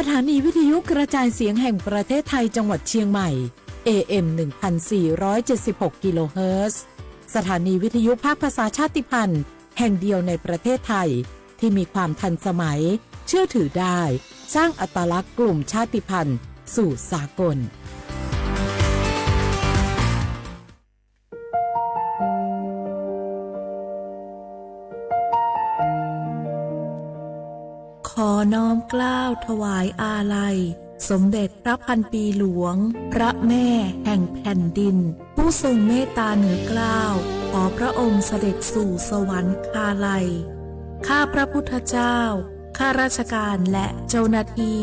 สถานีวิทยุกระจายเสียงแห่งประเทศไทยจังหวัดเชียงใหม่ เอ เอ็ม หนึ่งพันสี่ร้อยเจ็ดสิบหก กิโลเฮิรตซ์ สถานีวิทยุภาคภาษาชาติพันธุ์แห่งเดียวในประเทศไทย ที่มีความทันสมัย เชื่อถือได้ สร้างอัตลักษณ์กลุ่มชาติพันธุ์สู่สากล ขอน้อมเกล้าถวายอาลัย สมเด็จพระพันปีหลวง พระแม่แห่งแผ่นดิน ผู้ทรงเมตตาเหนือเกล้า ขอพระองค์เสด็จสู่สวรรคาลัย ข้าพระพุทธเจ้า ข้าราชการและเจ้าหน้าที่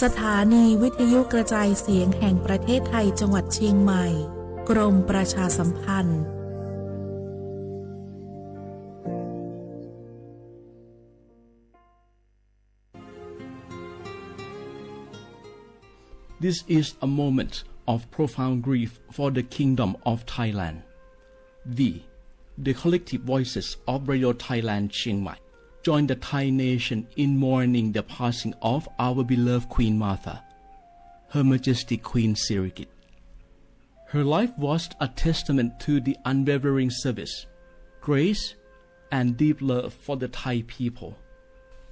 สถานีวิทยุกระจายเสียงแห่งประเทศไทยจังหวัดเชียงใหม่ กรมประชาสัมพันธ์ This is a moment of profound grief for the Kingdom of Thailand. We, the collective voices of Radio Thailand Chiang Mai, join the Thai nation in mourning the passing of our beloved Queen Mother, Her Majesty Queen Sirikit. Her life was a testament to the unwavering service, grace, and deep love for the Thai people.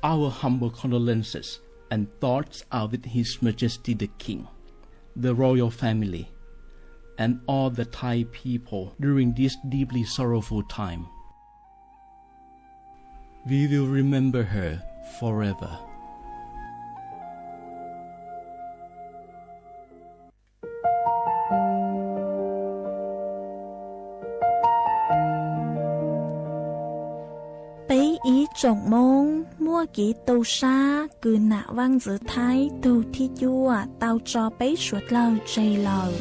Our humble condolences and thoughts are with His Majesty the King, the royal family, and all the Thai people during this deeply sorrowful time. We will remember her forever. Peb ib tsoom Hmoob muaj kev tu sab kws nam Vaaj Ntxwv Thaib tug thib cuaj tau tso peb suav dlawg tseg lawm.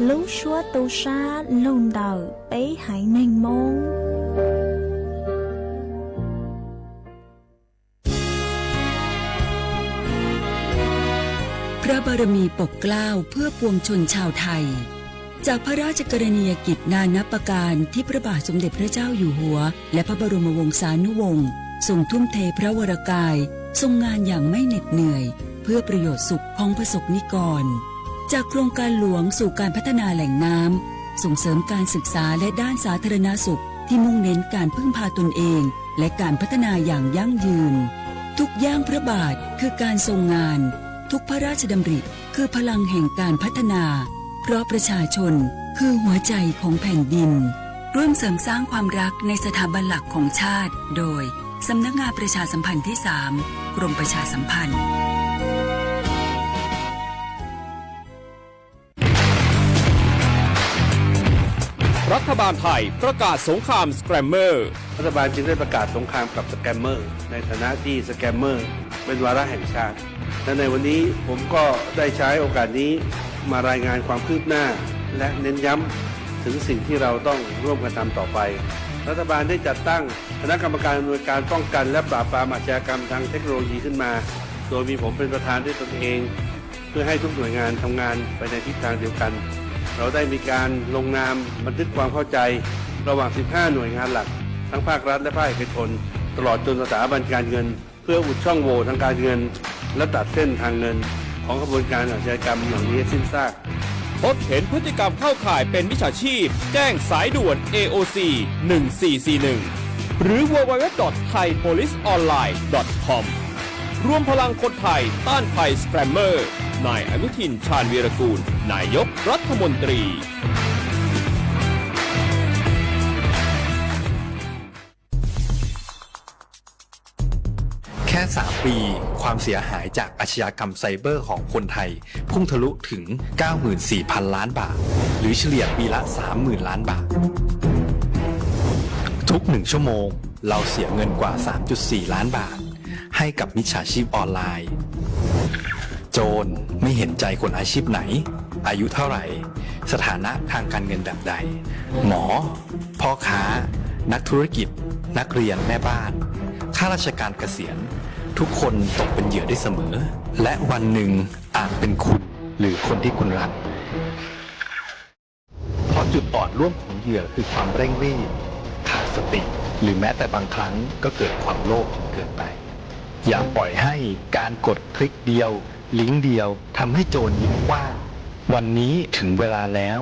Lub suab tu sab lug ntawm peb haiv neeg Hmoob. พระบารมีปกเกล้าเพื่อปวงชนชาวไทย จากพระราชกรณียกิจนานับประการที่พระบาทสมเด็จพระเจ้าอยู่หัว และพระบรมวงศานุวงศ์ทรงทุ่มเทพระวรกาย ทรงงานอย่างไม่เหน็ดเหนื่อย เพื่อประโยชน์สุขของประสบนิกร จากโครงการหลวงสู่การพัฒนาแหล่งน้ำ ส่งเสริมการศึกษาและด้านสาธารณสุขที่มุ่งเน้นการพึ่งพาตนเอง และการพัฒนาอย่างยั่งยืน ทุกย่างพระบาทคือการทรงงาน ทุกพระราชดำริคือพลังแห่งการพัฒนา เพราะประชาชนคือหัวใจของแผ่นดิน ร่วมเสริมสร้างความรักในสถาบันหลักของชาติ โดย สำนักงานประชาสัมพันธ์ที่สาม กรมประชาสัมพันธ์ รัฐบาลไทยประกาศสงครามสแกรมเมอร์ รัฐบาลจึงได้ประกาศสงครามกับสแกมเมอร์ ในฐานะที่สแกมเมอร์เป็นวาระแห่งชาติ และในวันนี้ผมก็ได้ใช้โอกาสนี้มารายงานความคืบหน้า และเน้นย้ำถึงสิ่งที่เราต้องร่วมกันทำต่อไป รัฐบาลได้จัดตั้งคณะกรรมการอำนวยการป้องกันและปราบปรามอาชญากรรมทางเทคโนโลยีขึ้นมา โดยมีผมเป็นประธานด้วยตนเอง เพื่อให้ทุกหน่วยงานทำงานไปในทิศทางเดียวกัน เราได้มีการลงนามบันทึกความเข้าใจระหว่าง สิบห้า หน่วยงานหลัก ทั้งภาครัฐและภาคเอกชน ตลอดจนสถาบันการเงิน เพื่ออุดช่องโหว่ทางการเงิน และตัดเส้นทางเงินของขบวนการอาชญากรรมเหล่านี้ให้สิ้นซาก พบเห็นพฤติกรรมเข้าข่ายเป็นมิจฉาชีพ แจ้งสายด่วน เอ โอ ซี หนึ่งสี่สี่หนึ่ง หรือ ดับเบิลยู ดับเบิลยู ดับเบิลยู ดอท ไทย โพลิส ออนไลน์ ดอท คอม รวมพลังคนไทยต้านภัยสแกรมเมอร์ นายอนุทิน ชาญวีรกูล นายกรัฐมนตรี แค่ สาม ปี ความเสียหายจากอาชญากรรมไซเบอร์ของคนไทย พุ่งทะลุถึง เก้าหมื่นสี่พันล้านบาท หรือเฉลี่ยปีละ สามหมื่นล้านบาท ทุกหนึ่งชั่วโมง เราเสียเงินกว่า สามจุดสี่ล้านบาท ให้กับมิจฉาชีพออนไลน์ โจรไม่เห็นใจคนอาชีพไหน อายุเท่าไหร่ สถานะทางการเงินแบบใด หมอ พ่อค้า นักธุรกิจ นักเรียน แม่บ้าน ข้าราชการเกษียณ ทุกคนตกเป็นเหยื่อได้เสมอ และวันหนึ่งอาจเป็นคุณ หรือคนที่คุณรัก เพราะจุดอ่อนร่วมของเหยื่อคือความเร่งรีบ ขาดสติ หรือแม้แต่บางครั้งก็เกิดความโลภจนเกินไป อย่าปล่อยให้การกดคลิกเดียว ลิงก์เดียวทำให้โจรยิ้มกว้าง วันนี้ถึงเวลาแล้ว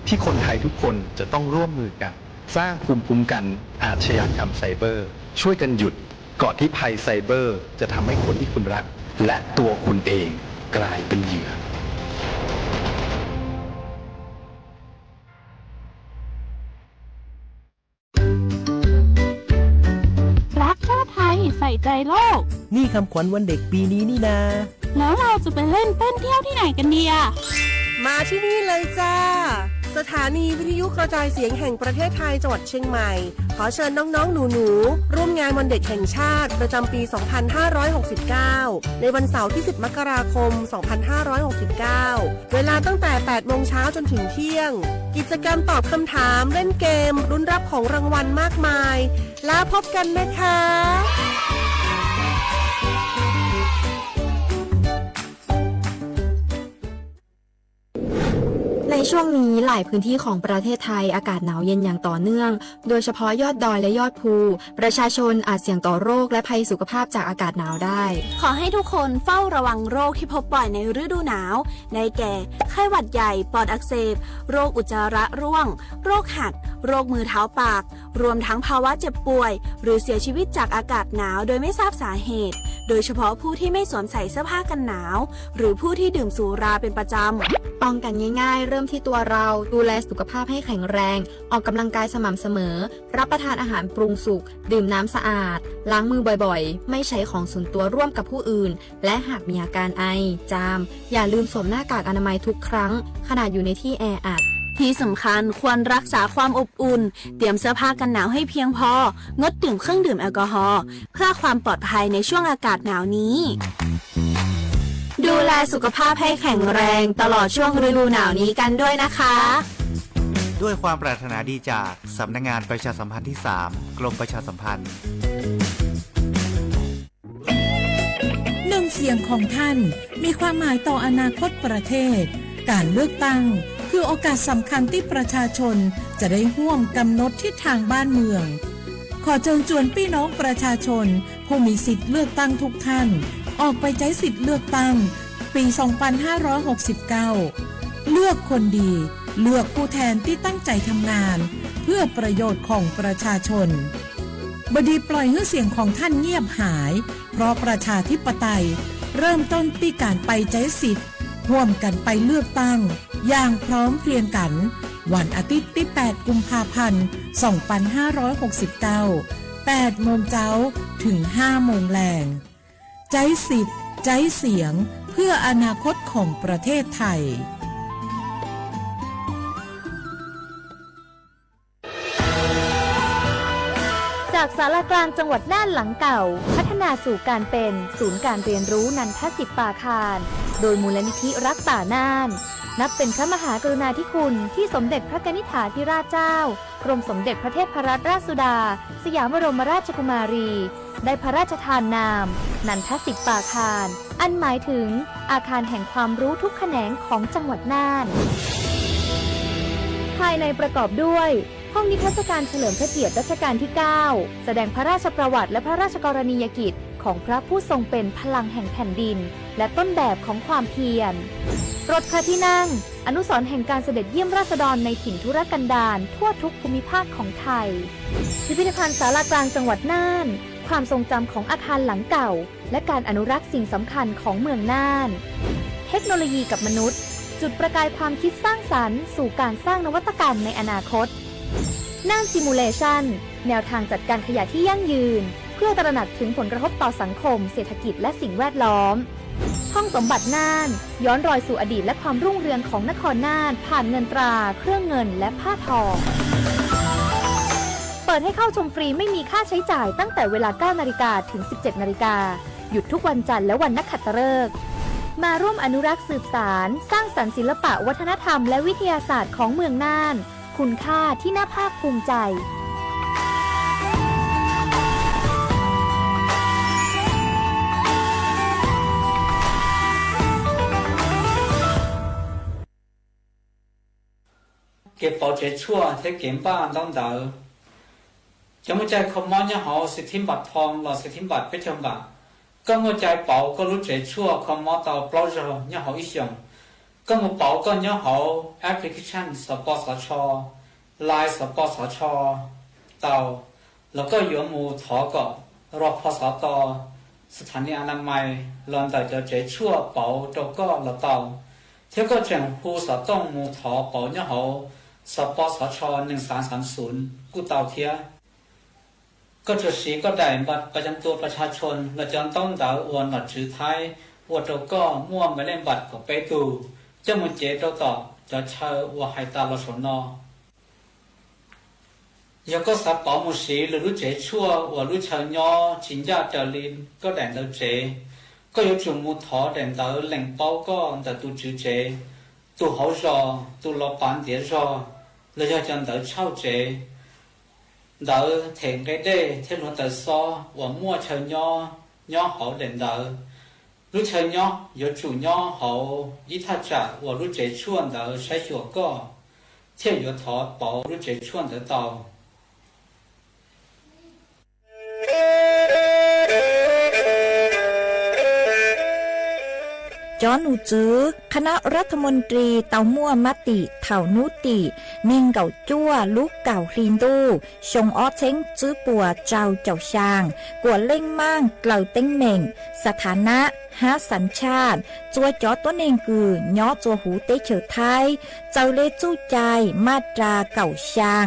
ที่คนไทยทุกคนจะต้องร่วมมือกัน สร้างภูมิคุ้มกันอาชญากรรมไซเบอร์ ช่วยกันหยุดก่อนที่ภัยไซเบอร์จะทำให้คนที่คุณรักและตัวคุณเองกลายเป็นเหยื่อ รักชาติไทย ใส่ใจโลก นี่คำขวัญวันเด็กปีนี้นี่นา แล้วเราจะไปเล่นเต้นเที่ยวที่ไหนกันดีอะ มาที่นี่เลยจ้า สถานีวิทยุกระจายเสียงแห่งประเทศไทยจังหวัดเชียงใหม่ ขอเชิญน้องๆหนูๆร่วมงานวันเด็กแห่งชาติประจำปี สองพันห้าร้อยหกสิบเก้า ในวันเสาร์ที่ สิบ มกราคม สองพันห้าร้อยหกสิบเก้า เวลาตั้งแต่ แปดโมงเช้าจนถึงเที่ยง กิจกรรมตอบคำถาม เล่นเกม ลุ้นรับของรางวัลมากมาย แล้วพบกันนะคะ ในช่วงนี้หลายพื้นที่ของประเทศไทยอากาศหนาวเย็นอย่างต่อเนื่อง โดยเฉพาะยอดดอยและยอดภู ประชาชนอาจเสี่ยงต่อโรคและภัยสุขภาพจากอากาศหนาวได้ ขอให้ทุกคนเฝ้าระวังโรคที่พบบ่อยในฤดูหนาว ได้แก่ ไข้หวัดใหญ่ ปอดอักเสบ โรคอุจจาระร่วง โรคหัด โรคมือเท้าปาก รวมทั้งภาวะเจ็บป่วย หรือเสียชีวิตจากอากาศหนาวโดยไม่ทราบสาเหตุ โดยเฉพาะผู้ที่ไม่สวมใส่เสื้อผ้ากันหนาว หรือผู้ที่ดื่มสุราเป็นประจำ ป้องกันง่ายๆ เริ่มที่ตัวเรา ดูแลสุขภาพให้แข็งแรง ออกกำลังกายสม่ำเสมอ รับประทานอาหารปรุงสุก ดื่มน้ำสะอาด ล้างมือบ่อยๆ ไม่ใช้ของส่วนตัวร่วมกับผู้อื่น และหากมีอาการไอ จาม อย่าลืมสวมหน้ากากอนามัยทุกครั้ง ขณะอยู่ในที่แออัด ที่สำคัญควรรักษาความอบอุ่น เตรียมเสื้อผ้ากันหนาวให้เพียงพอ งดดื่มเครื่องดื่มแอลกอฮอล์ เพื่อความปลอดภัยในช่วงอากาศหนาวนี้ ดูแลสุขภาพให้แข็งแรงตลอดช่วงฤดูหนาวนี้กันด้วยนะคะ ด้วยความปรารถนาดีจากสำนักงานประชาสัมพันธ์ที่ สาม กรมประชาสัมพันธ์ หนึ่งเสียงของท่านมีความหมายต่ออนาคตประเทศ การเลือกตั้งคือโอกาสสำคัญที่ประชาชนจะได้ร่วมกำหนดทิศทางบ้านเมือง ขอเชิญชวนพี่น้องประชาชนผู้มีสิทธิ์เลือกตั้งทุกท่าน ออกไปใช้สิทธิ์เลือกตั้งปี สองพันห้าร้อยหกสิบเก้า เลือกคนดี เลือกผู้แทนที่ตั้งใจทำงาน เพื่อประโยชน์ของประชาชน บดีปล่อยให้เสียงของท่านเงียบหาย เพราะประชาธิปไตยเริ่มต้นที่การไปใช้สิทธิ์ ร่วมกันไปเลือกตั้งอย่างพร้อมเพรียงกัน วันอาทิตย์ที่ แปด กุมภาพันธ์ สองพันห้าร้อยหกสิบเก้า แปดโมงเช้าถึง ห้าโมงแลง ใช้สิทธิ์ ใช้เสียง เพื่ออนาคตของประเทศไทย จากศาลากลางจังหวัดน่านหลังเก่า พัฒนาสู่การเป็นศูนย์การเรียนรู้นันทสิทธิ์ป่าคาน โดยมูลนิธิรักป่าน่าน นับเป็นพระมหากรุณาธิคุณที่สมเด็จพระกนิษฐาธิราชเจ้า กรมสมเด็จพระเทพรัตนราชสุดา สยามบรมราชกุมารี ได้พระราชทานนาม นันทสิทธิ์ป่าคาน อันหมายถึงอาคารแห่งความรู้ทุกแขนงของจังหวัดน่าน ภายในประกอบด้วย ห้องนิทรรศการเฉลิมพระเกียรติรัชกาลที่ เก้า แสดงพระราชประวัติและพระราชกรณียกิจของพระผู้ทรงเป็นพลังแห่งแผ่นดิน และต้นแบบของความเพียร รถพระที่นั่ง อนุสรณ์แห่งการเสด็จเยี่ยมราษฎรในถิ่นทุรกันดารทั่วทุกภูมิภาคของไทย พิพิธภัณฑ์ศาลากลางจังหวัดน่าน ความทรงจำของอาคารหลังเก่า และการอนุรักษ์สิ่งสำคัญของเมืองน่าน เทคโนโลยีกับมนุษย์ จุดประกายความคิดสร้างสรรค์สู่การสร้างนวัตกรรมในอนาคต น่าน Simulation แนวทางจัดการขยะที่ยั่งยืน เพื่อตระหนักถึงผลกระทบต่อสังคม เศรษฐกิจ และสิ่งแวดล้อม ห้องสมบัติน่าน ย้อนรอยสู่อดีตและความรุ่งเรืองของนครน่าน ผ่านเงินตรา เครื่องเงิน และผ้าทอ เปิดให้เข้าชมฟรีไม่มีค่าใช้จ่ายตั้งแต่เวลา เก้านาฬิกา ถึง สิบเจ็ดนาฬิกา หยุดทุกวันจันทร์และวันนักขัตฤกษ์ มาร่วมอนุรักษ์สืบสาน สร้างสรรค์ศิลปะวัฒนธรรมและวิทยาศาสตร์ของเมืองน่าน คุณค่าที่น่าภาคภูมิใจ Kev pauv tsev tshuaj thiab kev npaj ntaub ntawv. Cov muaj caij kho mob nyob hauv สิทธิบัตรทอง los สิทธิบัตรเพชฌฆุบัตร Koj muaj cai pauv koj lub tsev tshuaj kho mob tau plaub zaug nyob hauv ib xyoos. Koj mus pauv koj nyob hauv application xov pos xov tsho, Line xov pos xov tsho tau, los koj yuav mus thov kom rau pho xov to, xas thas nis a na mais los ntawm cov tsev tshuaj pauv rau koj los tau, thiab koj tseem hu xov tooj mus thov pauv nyob hauv xov pos xov tsho nees xav xav xus kuj tau thiab. Koj tsuas siv koj daim npaj pas cam tua pas tshaj tshoo los cov ntaub ntawv uas nom tswv Thaib ua rau koj muaj npe lej npam kaum peb tug coj mus cev rau tom cov chaw uas hais tas los saum no. Yog koj xav pauv mus siv lwm lub tsev tshuaj uas lub chaw nyob tsis ncaj raws li koj daim ntawv tsev, koj yuav tsum mus thov daim ntawv lees paub koj ntawm tus tswv tsev, tus hauv zos, tus los pav ntiav zog, los yog cov ntawv tshauj tsev, ntawv them nqe dej thiab hluav taws xob uas muaj chaw nyob nyob hauv daim ntawv. Lub chaw nyob yuav tsum nyob hauv ib thaj tsam uas lub tsev tshuaj ntawd saib xyuas koj, thiaj yuav thov pauv lub tsev tshuaj ntawd tau. Cov nom tswv คณะรัฐมนตรี tau muaj mab tim thaum hnub tim nees nkaum cuaj lub kaum hli ntuj xyoo ob txheeb tswb puas rau caum xyaa, kuam leej maaj dlaws teeb meem สถานะ hab สัญชาติ txua cov tuab neeg kws nyob txua huv teb chaws Thaib, txawm le txuj cai maj ras kaum xyaa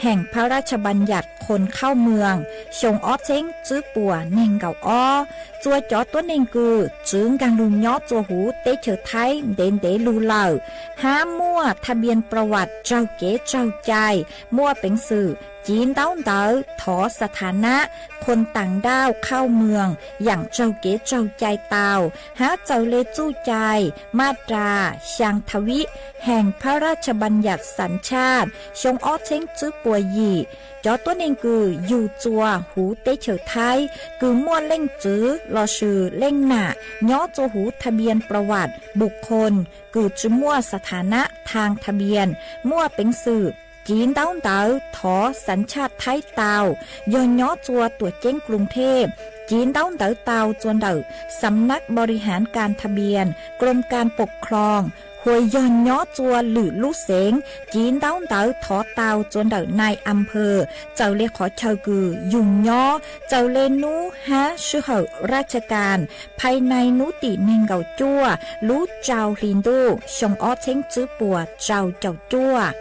แห่งพระราชบัญญัติคนเข้าเมือง xyoo ob txheeb tswb puas nees nkaum ob. Txua cov tuab neeg kws txwv nkaag lug nyob txua huv teb chaws Thaib ntev ntev lug lawm, hab muaj ทะเบียนประวัติ raug kev raug cai, muaj peev xwm civ ntaub ntawv thov สถานะ คนต่างด้าวเข้าเมือง yaam raug kev raug cai tau, hab txawm le txuj cai maj ras xyaa tha vib แห่งพระราชบัญญัติสัญชาติ xyoo ob txheeb tswb puas yim. Cov tuab neeg kws yug txua huv teb chaws Thaib kws muaj leej txwv lossis leej nam nyob txua huv ทะเบียนประวัติบุคคล kws tsi muaj สถานะทางทะเบียน muaj peev xwm civ ntaub ntawv thov สัญชาติ Thaib tau, yog nyob txua tuam ceeb กรุงเทพ civ ntaub ntawv tau txua ntawm สำนักบริหารการทะเบียน กรมการปกครอง hos yog nyob txua lwm lub xeev civ ntaub ntawv thov tau txua ntawm นายอำเภอ txawm le qhov chaw kws yug nyob, txawm le nub hab sij hawm ราชการ ภายใน hnub tim nees nkaum cuaj lub rau hli ntuj xyoo ob txheeb tswb puas rau caum cuaj.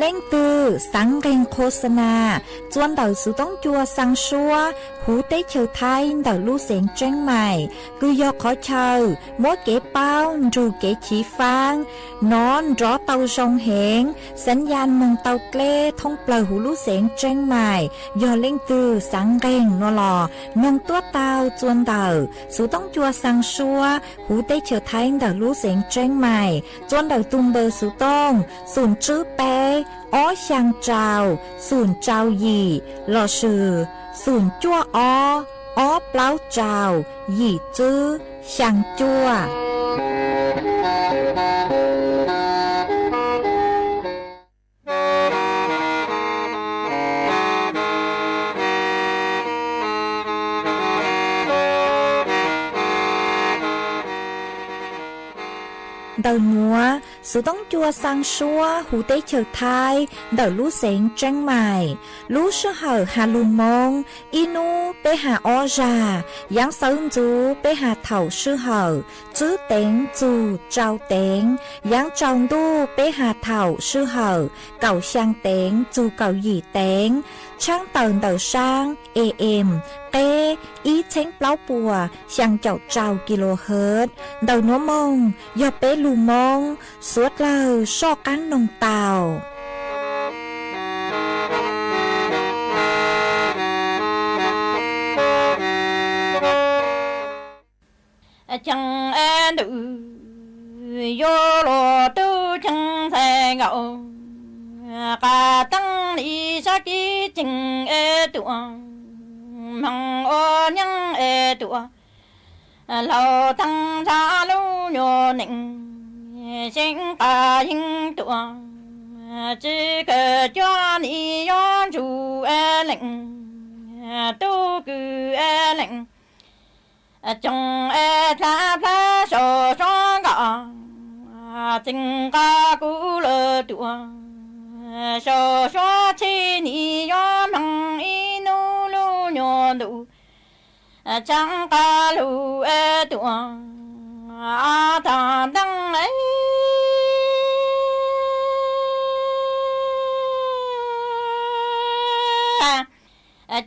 Leej twg xaav nqeeg โฆษณา txua ntawm xuv toob cua xaa suab huv teb chaws Thaib ntawm lub xeev Tseeb Mais, kws yog qhov chaw muab kev paub nrug kev chiv faab, nov nrov tau zoo heev, สัญญาณ moog tau dleb thoob plawg huv lub xeev Tseeb Mais. Yog leej twg xaav nqeeg no los noog tuaj tau txua ntawm xuv toob cua xaa suab huv teb chaws Thaib ntawm lub xeev Tseeb Mais, txua ntawm tug npawb xuv tooj xoom tswb peb ob xyaa rau xoom rau yim lossis xoom cuaj ob ob plaub rau yim tswb xyaa cuaj. Ntawm nuav, xuv toob cua xaa suab huv teb chaws Thaib ntawm lub xeev Tseeb Mais, lub sij hawm has lug Moob, ib nub peb has ob zag, yaav xawv ntxuv peb has thaum sij hawm tswb teev txug rau teev, yaav tsaus ntuj peb has thaum sij hawm kaum xyaa teev txug kaum yim teev, tshaab tawm ntawm saab A M qeb ib txheeb plaub puas xyaa caum rau kilohertz. Ntawm nuav moog yog peb lug Moob, suav dlawg soj qaab noog tau. Cheeb ntawm yuav luag tub cheeb ntxhais nkaus, qas teeb li sab kib ceeg es tuam, hmoov ua nyeeb es tuam, laug teeb ntsha lub nyuag neej, seev qas yeeb tuam, Tsis kawg cuag nim yuav ntsuj leej, tub kws leej, coog dlha plab saum suab nkoj, txeeg nqa kuv lawm tuaj. Saum suab tsheb nim yuav hmoov ib hnub lub nyuag ntuj, tshee nqa lug tuaj tog nteej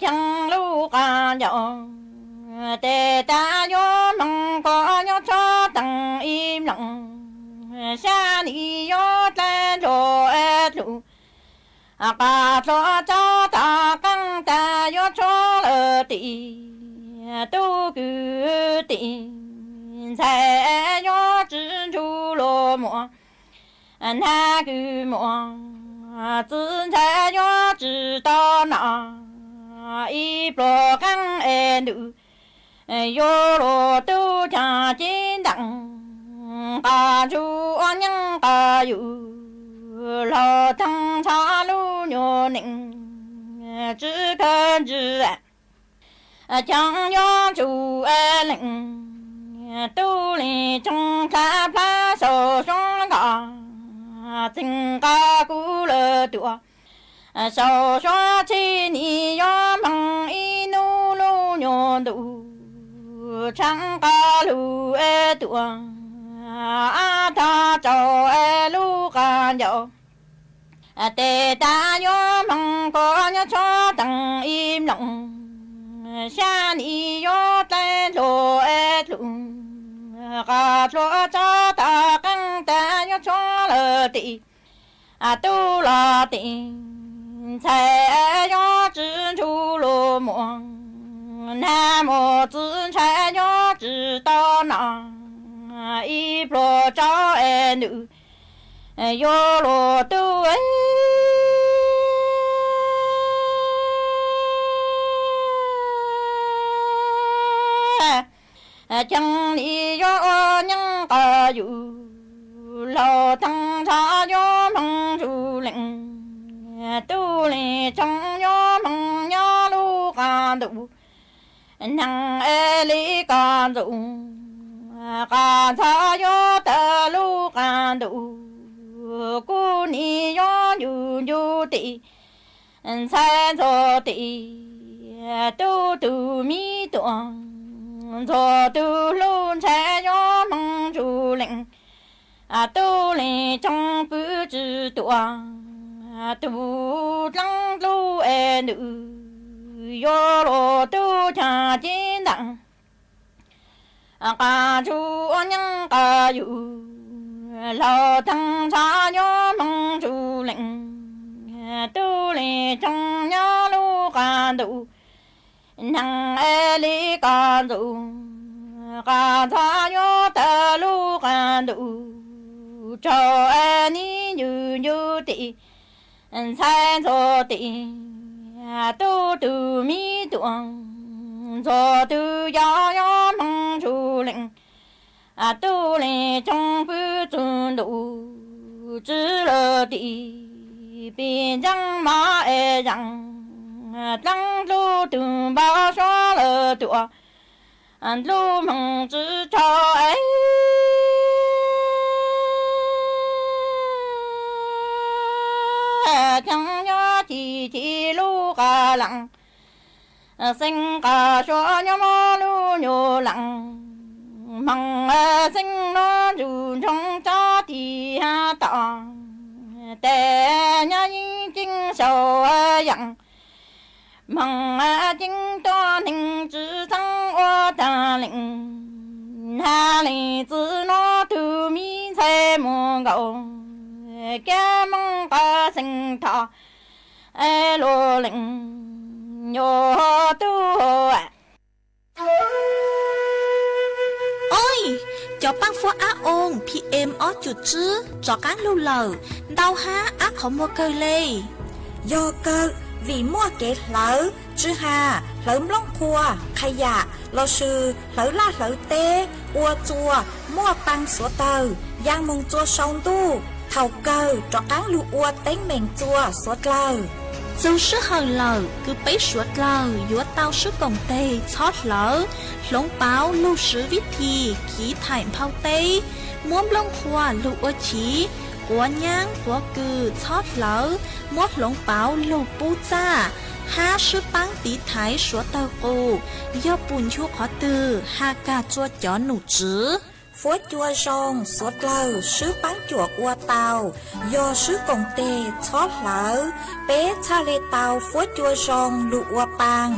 ceeb lub qab ncaus. Tes tas yuav hmoov koj nyob tsob teeg ib mloog, xya nim yuav dlaib dlua dlus, qas dlua tsob tog qeej tas yuav tshuab lawm tim tub kws tim, ntxhais yuav tsis ntsug lug muaj nag kws muaj, txiv ntxhais yuav tsis tau nom, ib pluag qeej es ntws yuav luag tub caag ceeb ntees, qas ntsug ua nyeej qas yus, laug theej ntxhov lub nyuag neej, tsis kawg ntsis coog yuav ntsuj leej, tub leej coog dlha plab saum suab nkoj, txeeg nqa kuv lawm tuaj. Saum suab tsheb nim yuav hmoov ib hnub lub nyuag ntuj, tshee nqa lug tuaj tog tsaus lub qab ncaus. Tes tas yuav hmoov koj nyob tsob teeg ib mloog, xya nim yuav dlaib dlua dlus, qas dlua tsob tog qeej tas yuav tshuab lawm tim tub los tim, ntxhais yuav tsis ntsug lug muaj nag, muaj txiv ntxhais yuav tsis tau nom, ib pluag tsob es ntws yuav luag tub ceeb nim yuav ua nyeej qas yus, laug theej ntxhov yuav hmoov ntsuj leej, tub leej coog yuav hmoov nyob lub qab ntuj, neeg es li koj ntxoov, qas ntxhov yuav tawm lub qab ntuj, kuv nim yuav ncu ncu tim ntxhais ntxuag tim tub tug miv tuaj, ntxuag tug hlub ntxhais yuav hmoov ntsuj leej, tub leej coog pw tsis tuaj, tug dleeb dlub es ntws yuav luag tub caag ceeb ntees, qas ntsug ua nyeej qas yus, laug theej ntxhov yuav hmoov ntsuj leej, tub leej coog nyob lub qab ntuj, neeg es li koj ntxoov, qas ntxhov yuav tawm lub qab ntuj, tsaug es nim ncu ncu tim ntxhais ntxuag tim tub tug miv tuaj, ntxuag tug yog yuav hmoov ntsuj leej, tub leej coog pw txug ntuj tsis lawm tim, pim ntseeb mov es zeem, dleeb dlub tug npau suav lawm tuaj, dlub hmoov tsis tshua es ceeb nyob ci ci lub qab leej, xeeb qas suav nyob mob lub nyuag leej, hmoov xeeb nuav ntsug ntsoov tsob tig hab tom, tes nyob yeej ceeb sau yeem, hmoov ceeb tuab neeg tsis txeeb ua taag leej, hab leej txiv nuav tug miv ntxhais muag nkaus, kab mooj qas xeeb thov es luag leej yuav tub. Oj, cov paab fuab ab oo P M ob cum tswb rov qaab lug lawm, ntau hab ab qhov muag kawg le. Yog kawg, vim muaj kev hlawv, tsw ha, hlawv nplooj qhua, qha yam, lossis hlawv laj hlawv teb, ua txuas, muaj paa xuav tawg, yaa moog txua sau ntuj. Thaum kawg rov qaab lug ua teeb meem txuas suav dlawg. Txug sij hawm lawm kws peb suav dlawg yuav tau swb koom teg txhob hlawv, hloov pauv lug swv vib thim khiv thaim nphau teb, muab nplooj qhuav lug ua chiv, quav nyaab quav kws txhob hlawv, muab hloov pauv lug pub txaj, hab swb paab tiv thaiv suav dlawg qus. Yog pum nchu qhov twg has kag tsua cov num tswv. Fuab cua zoo suav dlawg swb paab cuam ua tau, yog swb koom teg txhob hlawv, peb txhaj le tau fuab cua zoo lug ua paa.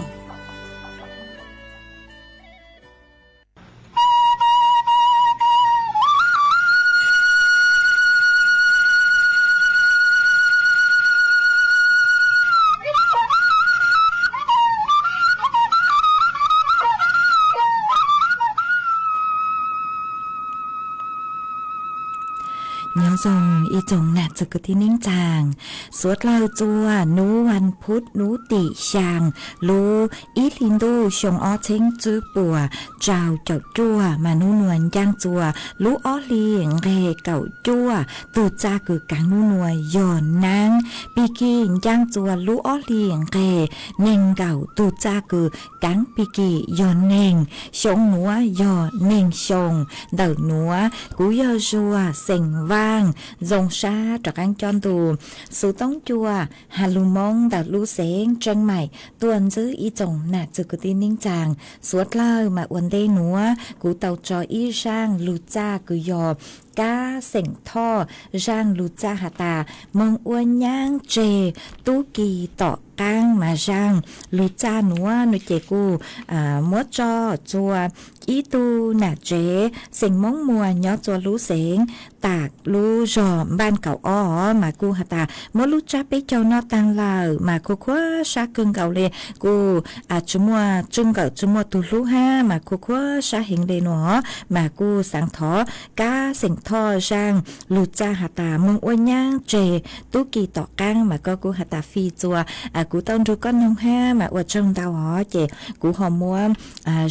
Nyob zoo ib tsoom nam txwv kwv tij neej tsaa, suav dlawg txua nub vas phuv nub tim xyaa lub ib hli ntuj xyoo ob txheeb tswb puas rau caum cuaj mas nub nua ncaaj txua lub ob hli nqeg kaum cuaj. Tug txaj kws kaav nub nua yog naab. Pig kig ncaaj txua lub ob hli nqeg neeg nkaum. Tug txaj kws kaav pig kig yog neeg. Xyoo nuav yog neeg xyoo. Ntawm nuav kuv yog Zuag xeem Vaaj, zoo sab rov qaab cob ntu xuv toob cua has lug Moob ntawm lub xeev Tseeb Maim tuaj ntxwb ib tsoom nam txwv kwv tij neej tsaa. Suav dlawg mas ua ntej nuav kuv tau tso ib zaaj lug txaj kws yog Kab Xeem Thoj. Zaaj lug txaj has tas moog ua nyaab tseg tub ki tom qaab mas zaaj lug txaj nuav nua ces kuj muab tso txua ib tug nam tsev xeem Moob Muas nyob txua lub xeev tas lub zog Npaaj Kaum Ob os mas kuj has tas muab lub tsab peb caug noj taag lawm mas khuv khuav sab kawg nkaus le. Kuj tsi muaj tswj nkawm tsi muaj tug hlub hab mas khuv khuav sab heev le nuav os mas kuj xaav thov Kab Xeem Thoj zaaj lug txaj has tas moog ua nyaab tseg tub ki tom qaab mas koj kuj has tas fij txua kuv tau nrug koj noog hab mas ua tsaug ntau os. Ces kuv ho muab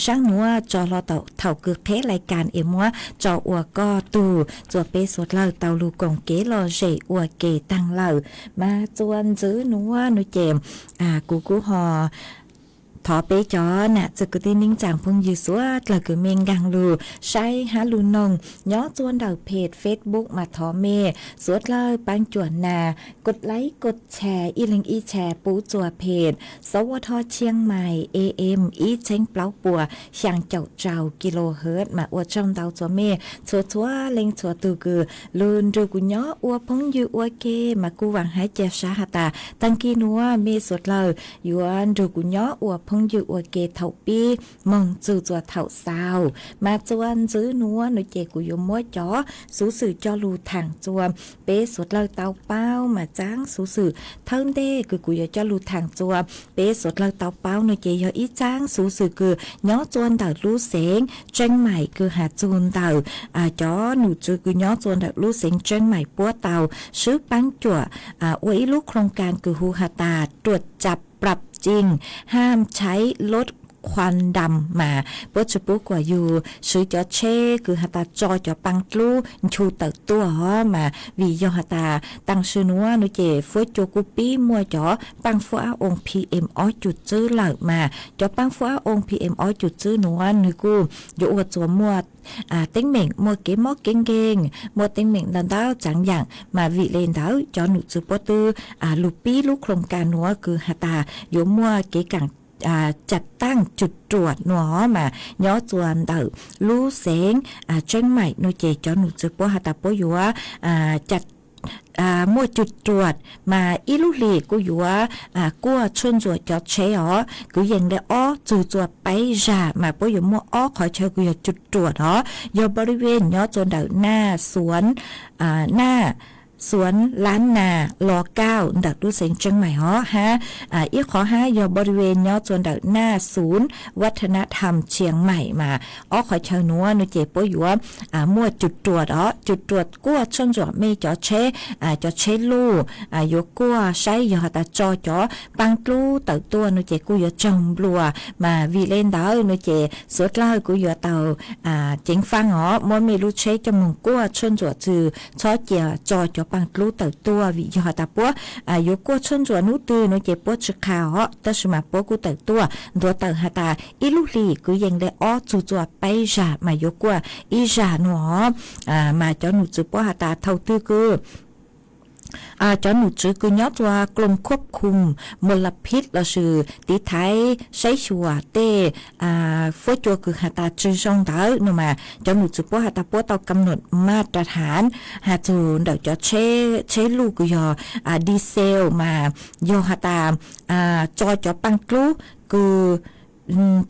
zaaj nuav tso hlo thaum kws qheb lais kas es muab tso ua koj tug txua peb suav dlawg tau lug koom kev lom zem ua ke taag lawm. Mas txua ntxwv nuav nua ces kuv kuj ho thov peb cov nam txwv kwv tij neej tsaa phooj ywg suav dlawg kws mej nkaag lug saib hab lug noog nyob txua ntawm phem Facebook mas thov mej suav dlawg paab cuam nas kod laib kod tshare ib leeg ib tshare pub txua phem Sov Ua Dho Chiang Mai A M ib txheeb plaub puas xyaa caum rau kilohertz mas ua tsaug ntau txua mej txhua txhua leej txhua tug kws lug nrug kuv nyob ua phooj ywg ua ke mas kuj vaam hab ca sab has tas taag kis nuav mej suav dlawg yuav nrug kuv nyob ua phooj ywg ua ke thaum pib moog txug txua thaum xaus. Mas txua ntxwv nuav nua ces kuv yuav muab cov xuv xwm coj lug thaam txua peb suav dlawg tau paub mas txaab xuv xwm thawj ntej kws kuv yuav coj lug thaam txua peb suav dlawg tau paub nua ces yog ib txaab xuv xwm kws nyob txua ntawm lub xeev Tseeb Maim kws has txug ntawm cov num tswv kws nyob txua ntawm lub xeev Tseeb Maim puab tau swb paab cuam ua ib lub khoo kas kws hu has tas ruam tsab prab tsij ham tshaib lub khuam dam mas puab tsi pub kuas yug swv cov tsheb kws has tas tso cov paaj dlub nchu tawm tuaj os mas vim yog has tas taam sim nuav nua ces fuab cua kuj pib muaj cov paaj fuab ab oo P M ob cum tswb lawm mas cov paaj fuab ab oo P M ob cum tswb nuav nwg kuj yuav ua txua muaj teeb meem muaj kev mob kev nkeeg muaj teeb meem ntau ntau txaav yaam mas vim le ntawd cov num tswv puab twb lug pib lub khoo kas nuav kws has tas yuav muaj kev kaam caj taaj cum ruam nua mas nyob txua ntawm lub xeev Tseeb Maim nua ces cov num tswv puab has tas puab yuav muaj cum ruam mas ib lub hlis kuj yuav kuaj tshuaj ntsuam cov tsheb os. Kwv yees le ob txug txua peb zag mas puab yuav muaj ob qhov chaw kws yog cum ruam os. Yog npau li ven nyob txua ntawm Naj Xuav, Naj Xuav Lab Nas Los Kauj ntawm lub xeev Tseeb Maim os hab ib qhov hab yog npau li ven nyob txua ntawm Naj Xuv Vaj Thab Nas Tham Tshiav Maim mas ob qhov chaw nuav nua ces puab yuav muaj cum ruam os. Cum ruam kuaj tshuaj ntsuam mej cov tsheb, cov tsheb luj yuav kuaj saib yog has tas tso cov paaj dlub tawm tuaj nua ces kuj yuav tsaug nplua mas vim le ntawd nua ces suav dlawg kuj yuav tau ceev faaj os muab mej lub tsheb coj moog kuaj tshuaj ntsuam txug txhob cia tso cov paaj dlub tawm tuaj, vim yog has tas puab yuav kuaj tshuaj ntsuam nub twg no ces puab tsi qha os, tab sis mas puab kuj tawm tuaj ntuav tawm has tas ib lub hlis kwv yees le ob txug txua peb zag mas yuav kuaj ib zag no. Mas cov nom tswv puab has tas thaum twg kws cov nom tswv kws nyob rua กรมควบคุมมลพิษ lossis tiv thaiv saib xyuas tej fuab cua kws has tas tsi zoo ntawd no mas cov nom tswv puab has tas puab tau kam nom mas rau has has txug ntawm cov tsheb luj kws yog diesel mas yog has tas tso cov paaj dlub kws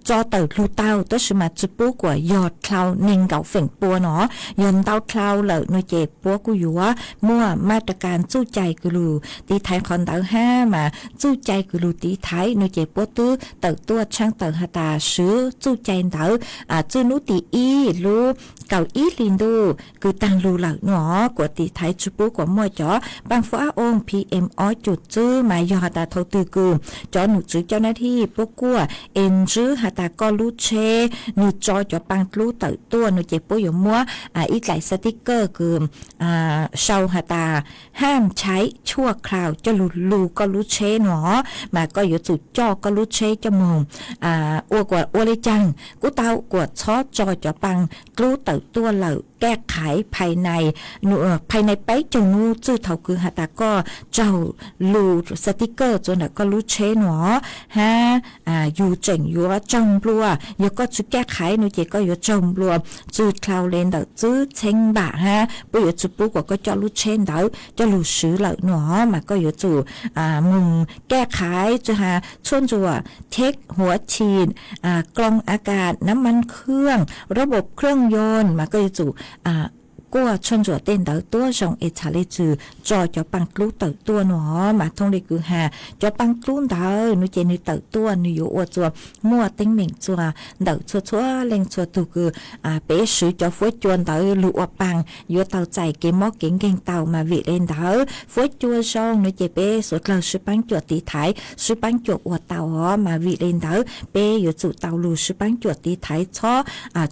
tso tawm lug tau tab sis mas tsi pub kuas yog dlhau neeg nkaum feem pua no, yog ntau dlhau lawm no ces puab kuj yuav muaj mas rau kas txuj cai kws lug tiv thaiv qhov ntawd hab mas txuj cai kws lug tiv thaiv no ces puab twb tawm tuaj tshaab tawm has tas swv txuj cai ntawd txij nub tim ib lub kaum ib hli ntuj kws taag lug lawm no kuas tiv thaiv tsi pub kuas muaj cov paaj fuab ab oo PM ob cum tswb mas yog has tas thaum twg kws cov nom tswv cov nab thij puab kuaj es ntswb has tas koj lub tsheb nwg tso cov paaj dlub tawm tuaj no ces puab yuav muab ib dlaim xatikaj kws sau has tas hab tshaiv tshuaj khlaus coj lug lug koj lub tsheb no mas koj yuav tsum coj koj lub tsheb coj moog ua kuas ua le caag kuj tau kuas txhob tso cov paaj dlub tawm tuaj lawm kaj qhaiv phais nai peb caug nub txij thaum kws has tas koj tsaug lug xatikaj txua ntawm koj lub tsheb no hab yug tseem yuav tsaug nplua, yog koj tsi kaj qhaiv no ces koj yuav tsaug nplua txug dlhau le ntawm tsib txheeb npam hab puab yuav tsi pub kuas koj coj lub tsheb ntawd coj lug swv lawm no mas koj yuav tsum moog kaj qhaiv tsi has tshuaj ntsuam theb huav chim, kloo a kas, nab mas khwj, rab npam khwj yoos mas koj yuav tsum kuaj tshuaj ntsuam tej ntawd tuab zoo es txhad le txug tso cov paaj dlub tawm tuaj no mas thooj le kws has cov paaj dlub ntawd no ces nwg tawm tuaj nwg yuav ua txua muaj teeb meem txua ntawm txhua txhua leej txhua tug kws peb swv cov fuab cua ntawd lug ua paaj yuav tau txais kev mob kev nkeeg tau mas vim le ntawd fuab cua zoo no ces peb suav dlawg sib paab cuam tiv thaiv sib paab cuam ua tau os mas vim le ntawd peb yuav tsum tau lug sib paab cuam tiv thaiv txhob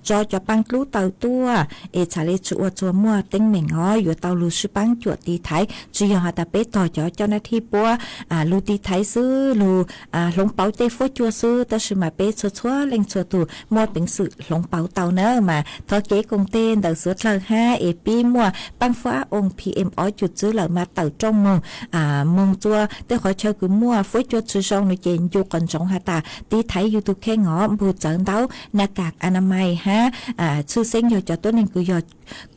tso cov paaj dlub tawm tuaj es txhad le tsi ua txua muaj teeb meem os yuav tau lug sib paab cuam tiv thaiv tsi yog has tas peb tog cov cov nab thij puab lug tiv thaiv xwb lug hloov pauv tej fuab cua xwb tab sis mas peb txhua txhua leej txhua tug muaj peev xwm hloov pauv tau na mas thov kev koom teg ntawm suav dlawg hab es pib muaj paaj fuab ab oo PM ob cum tswb lawm mas tawm rooj moog moog txua tej qhov chaw kws muaj fuab cua tsi zoo no ces ncu qhov ntsoov has tas tiv thaiv yug tug kheej os npug txawv ntaub na kas a na mais hab tshwj xeeb yog cov tuab neeg kws yog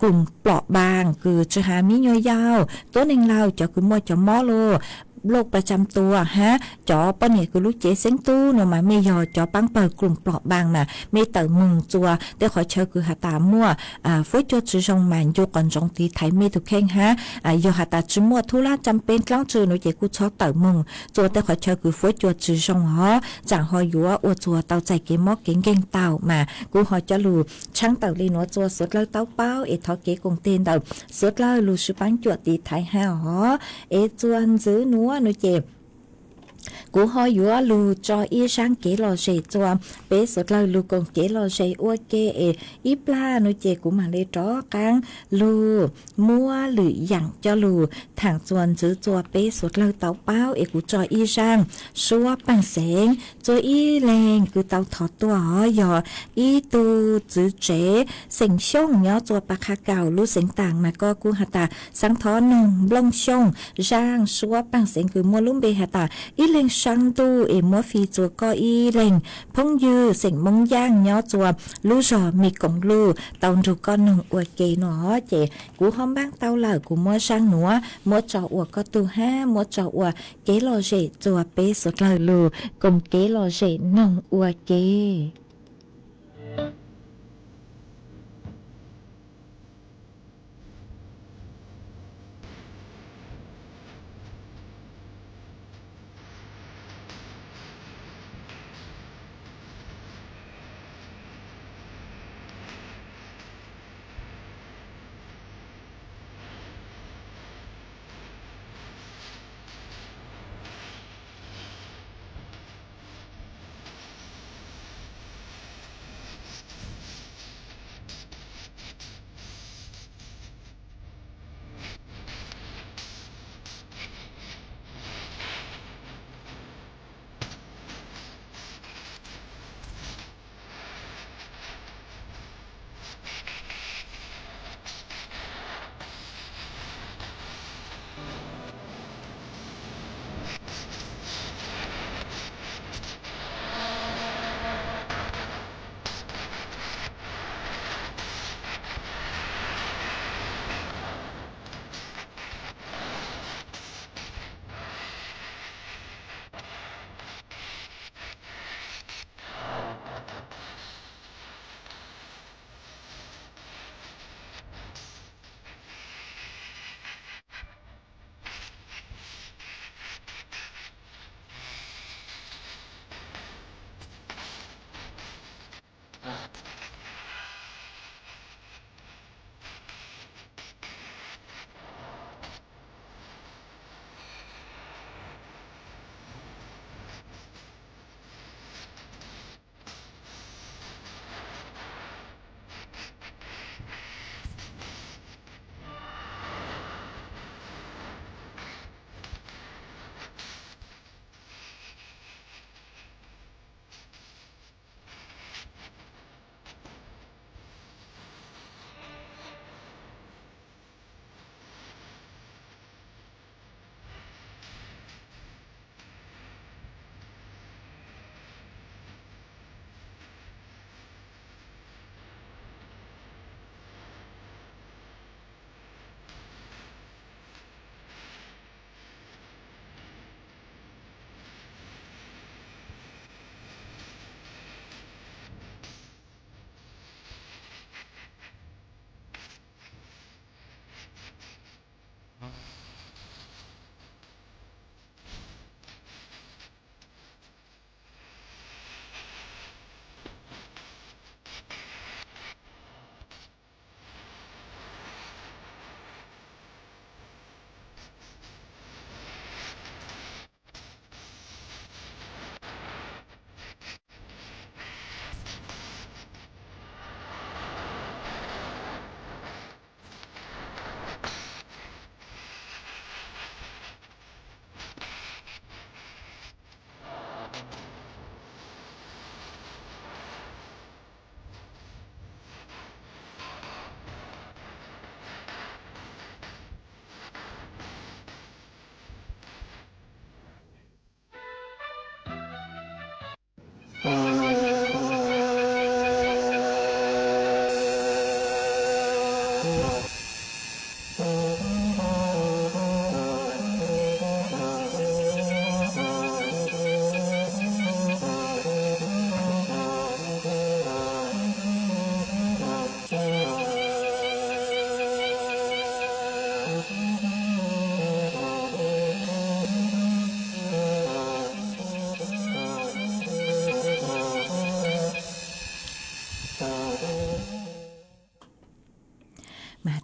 kums plom npaas kws tsi has mi nyuam yaus tuab neeg laug cov kws muaj cov mob lug loj paj tsam tua hab cov poj niam kws lub cev xeeb tub no mas mej yog cov paab pawg kums plom npaas mas mej tawm moog txua tej qhov chaw kws has tas muaj fuab cua tsi zoo mas ncu qhov ntsoov tiv thaiv mej tug kheej hab yog has tas tsi muaj thub lab tsam peb dlaab tsi no ces kuj txhob tawm moog txua tej qhov chaw kws fuab cua tsi zoo os tsaam ho yuav ua txua tau txais kev mob kev nkeeg tau mas kuv ho coj lug tshaab tawm le nuav txua suav dlawg tau paub es thov kev koom teg ntawm suav dlawg lug sib paab cuam tiv thaiv hab os. Es txua ntxiv nuav no ces kuv ho yuav lug tso ib zaaj kev lom zem txua peb suav dlawg lug koom kev lom zem ua ke es ib plag no ces kuv mam le rov qaab lug muab lwm yaam coj lug thaam txua ntxiv txua peb suav dlawg tau paub es kuv tso ib zaaj suab paaj xeev txua ib leeg kws tau thov tuaj os yog ib tug txiv tsev xeem Xyooj nyob txua Pas Qha Kaus lub xeev Taas mas koj kuj has tas xaav thov noog Nplooj Xyooj zaaj suab paaj xeev kws muaj lub npe has tas ib leeg saab ntuj es muab fij txua koj ib leeg phoob ywg xeem Moob Yaaj nyob txua lub zog Me Koom Luj tau nrug koj noog ua ke no ces kuv ho npaab tau lawm kuv muab zaaj nuav muab tso ua koj tug hab muab tso ua kev lom zem txua peb suav dlawg lug koom kev lom zem noog ua ke.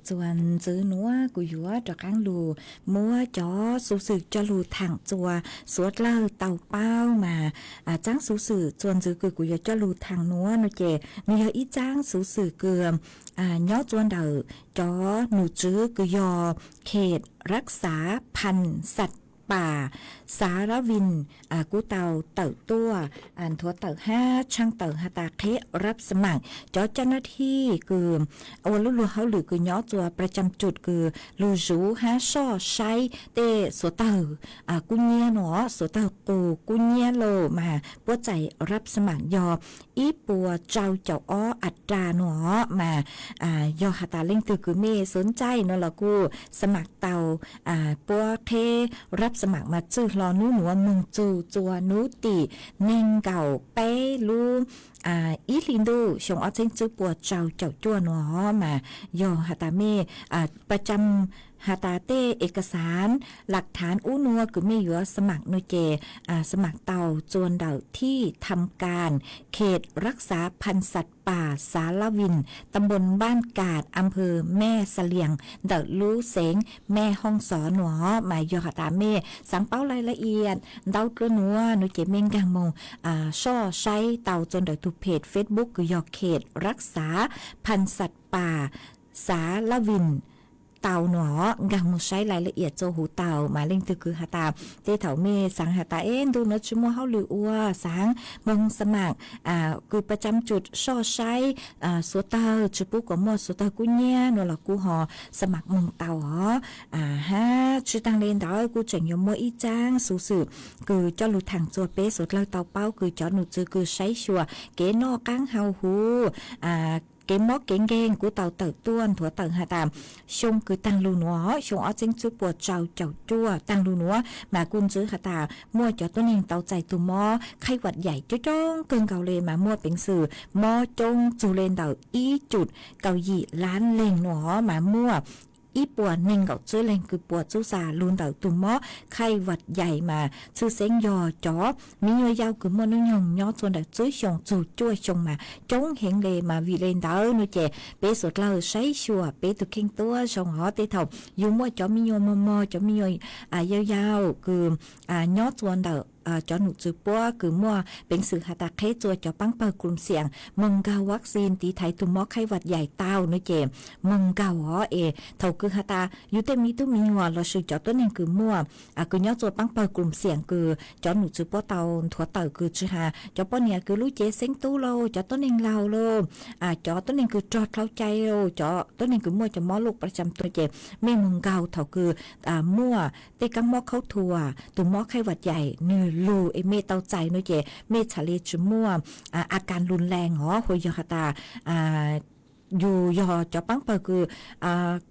Txuas ntxwv nuav kuv yuav rov qaab lug muab cov xuv xwm coj lug thaam txuas suav dlawg tau paub mas, txaab xuv xwm txuas ntxwv kws kuv yuav coj lug thaam nuav no ces nwg yog ib txaab xuv xwm kws nyob txuas ntawm cov num tswv kws yog เขตรักษาพันธุ์สัตว์ป่า Xav Lav Vin kuj tau tawm tuaj nthuav tawm hab tshaaj tawm has tas qheb rab xa maam cov caj nab thij kws ua lub luag hauj lwm kws nyob txuas ประจำจุด kws lug zuv hab soj saib tej xuav tawg kub nyiab nuav, xuav tawg qus kub nyiab los mas puab txais rab xa maam yog ib puas rau caum ob a ra nuav mas yog has tas leej twg kws mej xub ntxaij nuav los kuj xa maam tau puab qheb rab xa maam mas txwj hlo nub nuav moog txug txuas nub tim neeg nkaum peb lub ib hli ntuj xyoo ob txheeb tswb puas rau caum cuaj nuav mas yog has tas mej ประจำ has tas tej เอกสารหลักฐาน ub nuav kws mej yuav xa maam nuav ces xa maam tau txuas ntawm ที่ทำการ เขตรักษาพันธุ์สัตว์ป่า Xav Lav Vin, ตำบลบ้านกาด อำเภอแม่เสลียง ntawm lub xeev Mej Hoob Xov nuav mas yog has tas mej xaav paub laj laj iam ntau dlua nuav nuav ces mej nkaag moog soj saib tau txuas ntawm tug phem Facebook kws yog เขตรักษาพันธุ์สัตว์ป่า Xav Lav Vin tau nuav, nkaag moog saib laj laj iam txua huv tau mas leej twg kws has tas tej thaum mej xaav has tas eb ntu nuav tsi muaj hauj lwm ua xaav moog xa maam kws ประจำจุด soj saib xuav tawg tsi pub kuas muaj xuav tawg kub nyiab nuav los kuj ho xa maam moog tau os. Hab tsi taag le ntawd kuj tseem yuav muaj ib txaab xuv xwm kws coj lug thaam txuas peb suav dlawg tau paub kws cov num tswv kws saib xyuas kev noj qaab hau huv, kev mob kev nkeeg kuj tau tawm tuaj nthuav tawm has tas xyoo kws taag lug nuav, xyoo ob txheeb tswb puas rau caum cuaj taag lug nuav mas kuj ntxwv has tas muaj cov tuab neeg tau txais tug mob ไข้หวัดใหญ่ coob coob kawg nkaus le mas muaj peev xwm mob coob txug le ntawm ib cum kaum yim lab leeg nuav mas muaj ib puas neeg nkaum tswb leeg kws puas txub xa lug ntawm tug mob ไข้หวัดใหญ่ mas tshwj xeeb yog cov miv nyuas yau kws muaj nub nyoog nyob txuas ntawm tswb xyoo txug cuaj xyoo mas coob heev le mas vim le ntawd nuav ces peb suav dlawg saib xyuas peb tug kheej tuab zoo os. Tej thaum yug muaj cov miv nyuas mog mog, cov miv nyuas yau yau kws nyob txuas ntawm cov num tswv puab kws muaj peev xwm has tas qheb txuas cov paab pawg กลุ่มเสี่ยง moog nkaug vaccine tiv thaiv tug mob ไข้หวัดใหญ่ tau nuav ces moog nkaug os es thaum kws has tas yug tej miv tub miv nyuas lossis cov tuab neeg kws muaj kws nyob txuas paab pawg กลุ่มเสี่ยง kws cov num tswv puab tau nthuav tawm kws tsi has cov poj niam kws lub cev xeeb tub lauj, cov tuab neeg laug lauj, cov tuab neeg kws rog dlhau cai lauj, cov tuab neeg kws muaj cov mob โรคประจำตัว ces mej moog nkaug thaum kws muaj tej kaab mob khaub thuas, tug mob ไข้หวัดใหญ่ nwg lug es mej tau txais nuav ces mej txhad le tsi muaj a kas lug lees os. Hu yog has tas yug yog cov paab pawg kws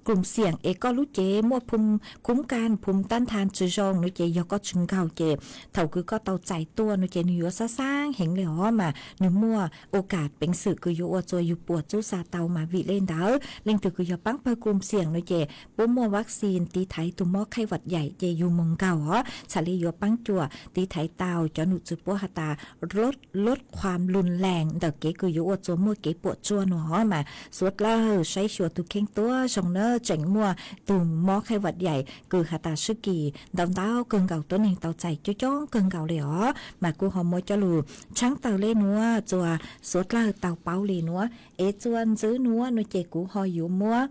กลุ่มเสี่ยง es koj lub cev muaj phum khum kas phum tab ntha tsi zoo nuav ces yog koj tsi nkaug ces thaum kws koj tau txais tuaj nuav ces nwg yuav xab xaab heev le os mas nwg muaj ua kam peev xwm kws yuav ua txuas yug puas txub xa tau mas vim le ntawd leej twg kws yog paab pawg กลุ่มเสี่ยง nuav ces puab muaj vaccine tiv thaiv tug mob ไข้หวัดใหญ่ ces yug moog nkaug os txhad le yuav paab cuam tiv thaiv tau cov num tswv puab has tas ลดความรุนแรง ntawm kev kws yuav ua txuas muaj kev puam tsuaj nuav os mas suav dlawg saib xyuas tug kheej tuab zoo nawb. Tseem muaj tug mob ไข้หวัดใหญ่ kws has tas sib kis ntau ntau kawg nkaus tuab neeg tau txais coob coob kawg nkaus le os mas kuv ho muab coj lug tshaab tawm le nuav txuas suav dlawg tau paub le nuav es txuas ntxwv nuav nuav ces kuv ho yuav muab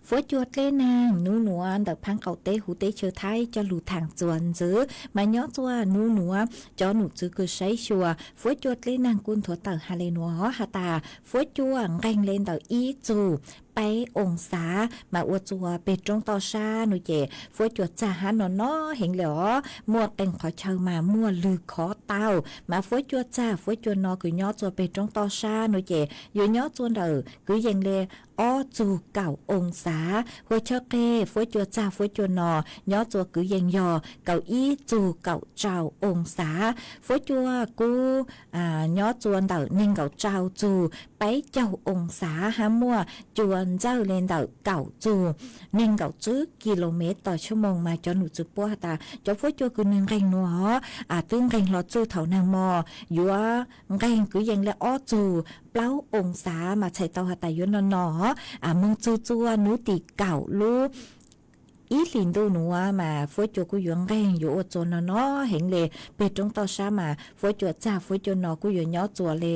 Fuab Cua dleb naag nub nuav ntawm phaab qaum teb huv teb chaws Thaib coj lug thaam txuas ntxwv mas nyob txuas nub nuav cov num tswv kws saib xyuas Fuab Cua dleb naag kuj nthuav tawm has le nuav has tas Fuab Cua nqeeg le ntawm ib txug peb oo xav mas ua txuas peg roob toj sab nuav ces Fuab Cua txag hab no no heev le os, muaj qee qhov chaw mas muaj lwg khov tau mas Fuab Cua txag Fuab Cua no kws nyob txuas peg roob toj sab nuav ces yuav nyob txuas ntawm kwv yees le ob txug kaum oo xav. Hua Chawb Qeg Fuab Cua txag Fuab Cua no nyob txuas kwv yees yog kaum ib txug kaum rau oo xav. Fuab Cua kub nyob txuas ntawm neeg nkaum rau txug peb caug oo xav hab muaj cua ntxawj li ntawm kaum txug neeg nkaum tswb kilomev tos tshua moos mas cov nom tswv puab has tas cov fuab cua kws nwg nqeeg nuav os, twb nqeeg hlo txwj thaum nag mo yuav nqeeg kwv yees le ob txug plaub oo xav mas txhais tau has tas yuav no no moog txug txua nub tim kaum lub ib hlis ntuj nuav mas fuab cua kuj yuav nqeeg yuav ua txuas no no heev le. Peg roob toj sab mas fuab cua txag fuab cua no kuj yuav nyob txuas le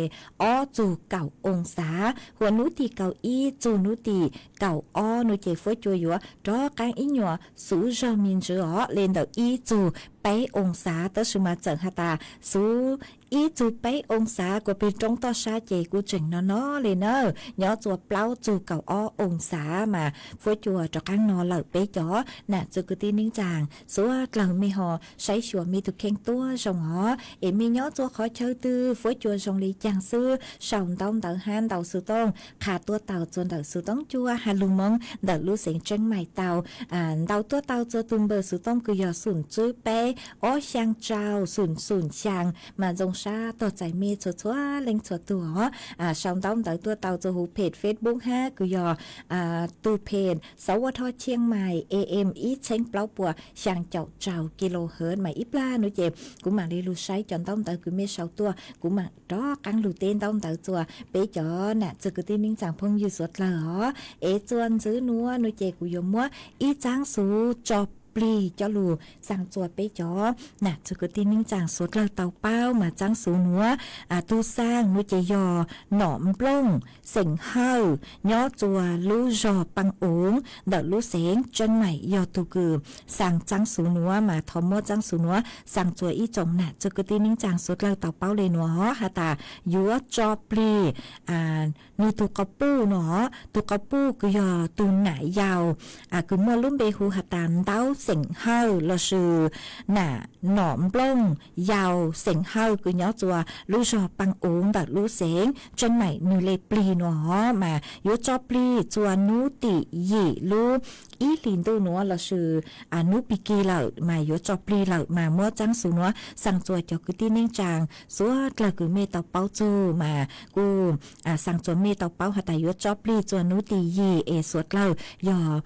ob txug kaum oo xav, huam nub tim kaum ib txug nub tim kaum ob nuav ces fuab cua yuav rov qaab ib nyuas xuv zog me ntsis os le ntawm ib txug peb oo xav, tab sis mas txawm has tas xuv ib txug peb oo xav kuas peg roob toj sab ces kuj tseem no no le na, nyob txuas plaub txug kaum ob oo xav mas fuab cua rov qaab no lawm. Peb cov nam txwv kwv tij neej tsaa suav dlawg mej ho saib xyuas mej tug kheej tuab zoo os, es mej nyob txuas qhov chaw twg fuab cua zoo le caag xwb sau ntaub ntawv hab ntau xuv tooj qha tuab taug txuas ntawm xuv tooj cuaj has lug Moob ntawm lub xeev Tseeb Maim tau ntau tuab taug txuas tug npawb xuv tooj kws yog xum tswb peb ob xyaa tsau xum xum xyaa mas zoo sab tog txais mej txhua txhua leej txhua tug os. Sau ntaub ntawv tuab taug txuas huv peg Facebook hab kws yog tug peg Sawv Ua Thoj Tsheej Maim A M ib txheeb plaub puas xyaa caum tsau kilohertz mas ib plag nuav ces kuv maam le lug saib cov ntaub ntawv kws mej sau tuaj kuv maam rov qaab lug teb ntaub ntawv txuas peb cov nam txwv kwv tij neej tsaa phooj ywg suav dlawg os. Es txuas ntxiv nuav nuav ces kuv yuav muab ib txaab xuv tso plig coj lug xaa txuas peb cov nam txwv kwv tij neej tsaa suav dlawg tau paub mas txaab xuv nuav tug xaa nuav ces yog Nom Nplooj xeem Hawj nyob txuas lub zog Paj Oov ntawm lub xeev Tseeb Maim yog tug kws xaa txaab xuv nuav mas thov muab txaab xuv nuav xaa txuas ib tsoom nam txwv kwv tij neej tsaa suav dlawg tau paub le nuav has tas yuav tso plig nwg tug quas puj nuav, tug quas puj kws yog tug nam yau kws muaj lub npe hu has tas Ntaub xeem Hawj lossis nam Nom Nplooj yau xeem Hawj kws nyob txuas lub zog Paj Oov ntawm lub xeev Tseeb Maim nwg le plig nuav mas yuav tso plig txuas nub tim yim lub ib hlis ntuj nuav lossis nub pig kig lawm mas yuav tso plig lawm mas muab txaab xuv nuav xaa txuas cov kwv tij neej tsaa suav dlawg kws mej tau paub txug mas kuj xaa txuas mej tau paub has tas yuav tso plig txuas nub tim yim es suav dlawg yog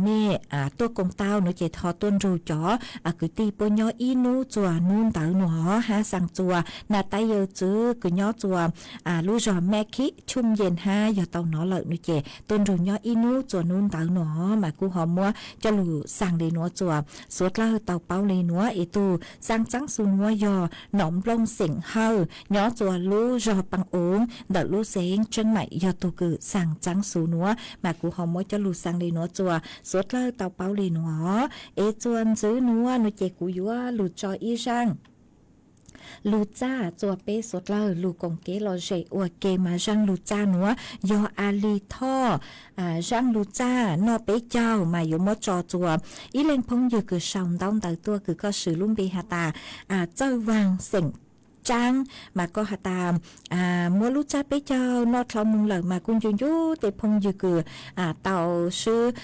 mej tuaj koom tau nuav ces thov tuaj nrug cov kwv tij puab nyob ib nub txuas nub ntawd nuav hab xaa txuas nam tais yawm txwv kws nyob txuas lub zog Mej Khib Chum Yej hab yog tau nov lawm nuav ces tuaj nrug nyob ib nub txuas nub ntawd nuav mas kuj ho muab coj lug xaa le nuav txuas suav dlawg tau paub le nuav es tug xaa txaab xuv nuav yog Nom Nplooj xeem Hawj nyob txuas lub zog Paj Oov ntawm lub xeev Tseeb Maim yog tug kws xaa txaab xuv nuav mas kuv ho muab coj lug xaa le nuav txuas suav dlawg tau paub le nuav. Es txuas ntxiv nuav nuav ces kuv yuav lug tso ib zaaj lug txaj txuas peb suav dlawg lug koom kev lom zem ua ke mas zaaj lug txaj nuav yog A Lis Thoj zaaj lug txaj noj peb caug mas yuav muab tso txuas ib leeg phooj ywg kws sau ntaub ntawv tuaj kws koj swv lub npe has tas Txawj Vaag xeem Tsaab mas koj has tas muab lub txaj peb caug noj dlhau moog lawm mas kuj ncu ncu tej phooj ywg kws tau swb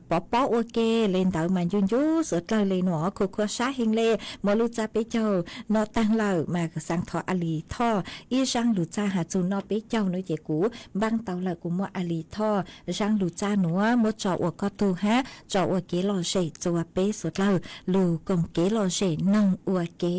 pov pob ua ke le ntawd mas ncu ncu suav dlawg le nuav, khuv khuav sab heev le. Muab lub txaj peb caug noj taag lawm mas xaa thov A Lis Thoj ib zaaj lug txaj has txug noj peb caug nuav ces kuv npaaj tau lawm, kuv muab A Lis Thoj zaaj lug txaj nuav muab tso ua koj tug hab tso ua kev lom zem txuas peb suav dlawg lug koom kev lom zem noog ua ke.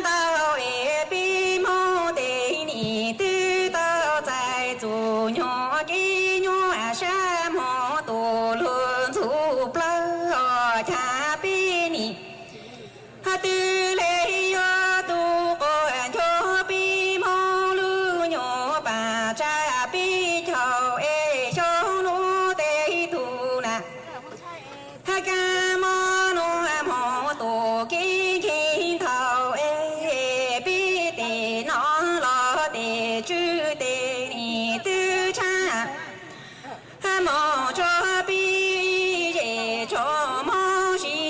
Ntau es peb Hmoob tej nim twb tau txais txuj nyuag kev nyuaj sab, Hmoob tus lug ntxhov plawg chav peb nim twb le yuav tu quas ncuag peb Hmoob lub nyuag paam tsab peb caug es xyov hnub tej tug na. Hab kab mob nuav Hmoob tus kev nkeeg ntau es peb tej nom los tej tswv tej nim twb tshaj. Hab moog tso peb zej tso moog sib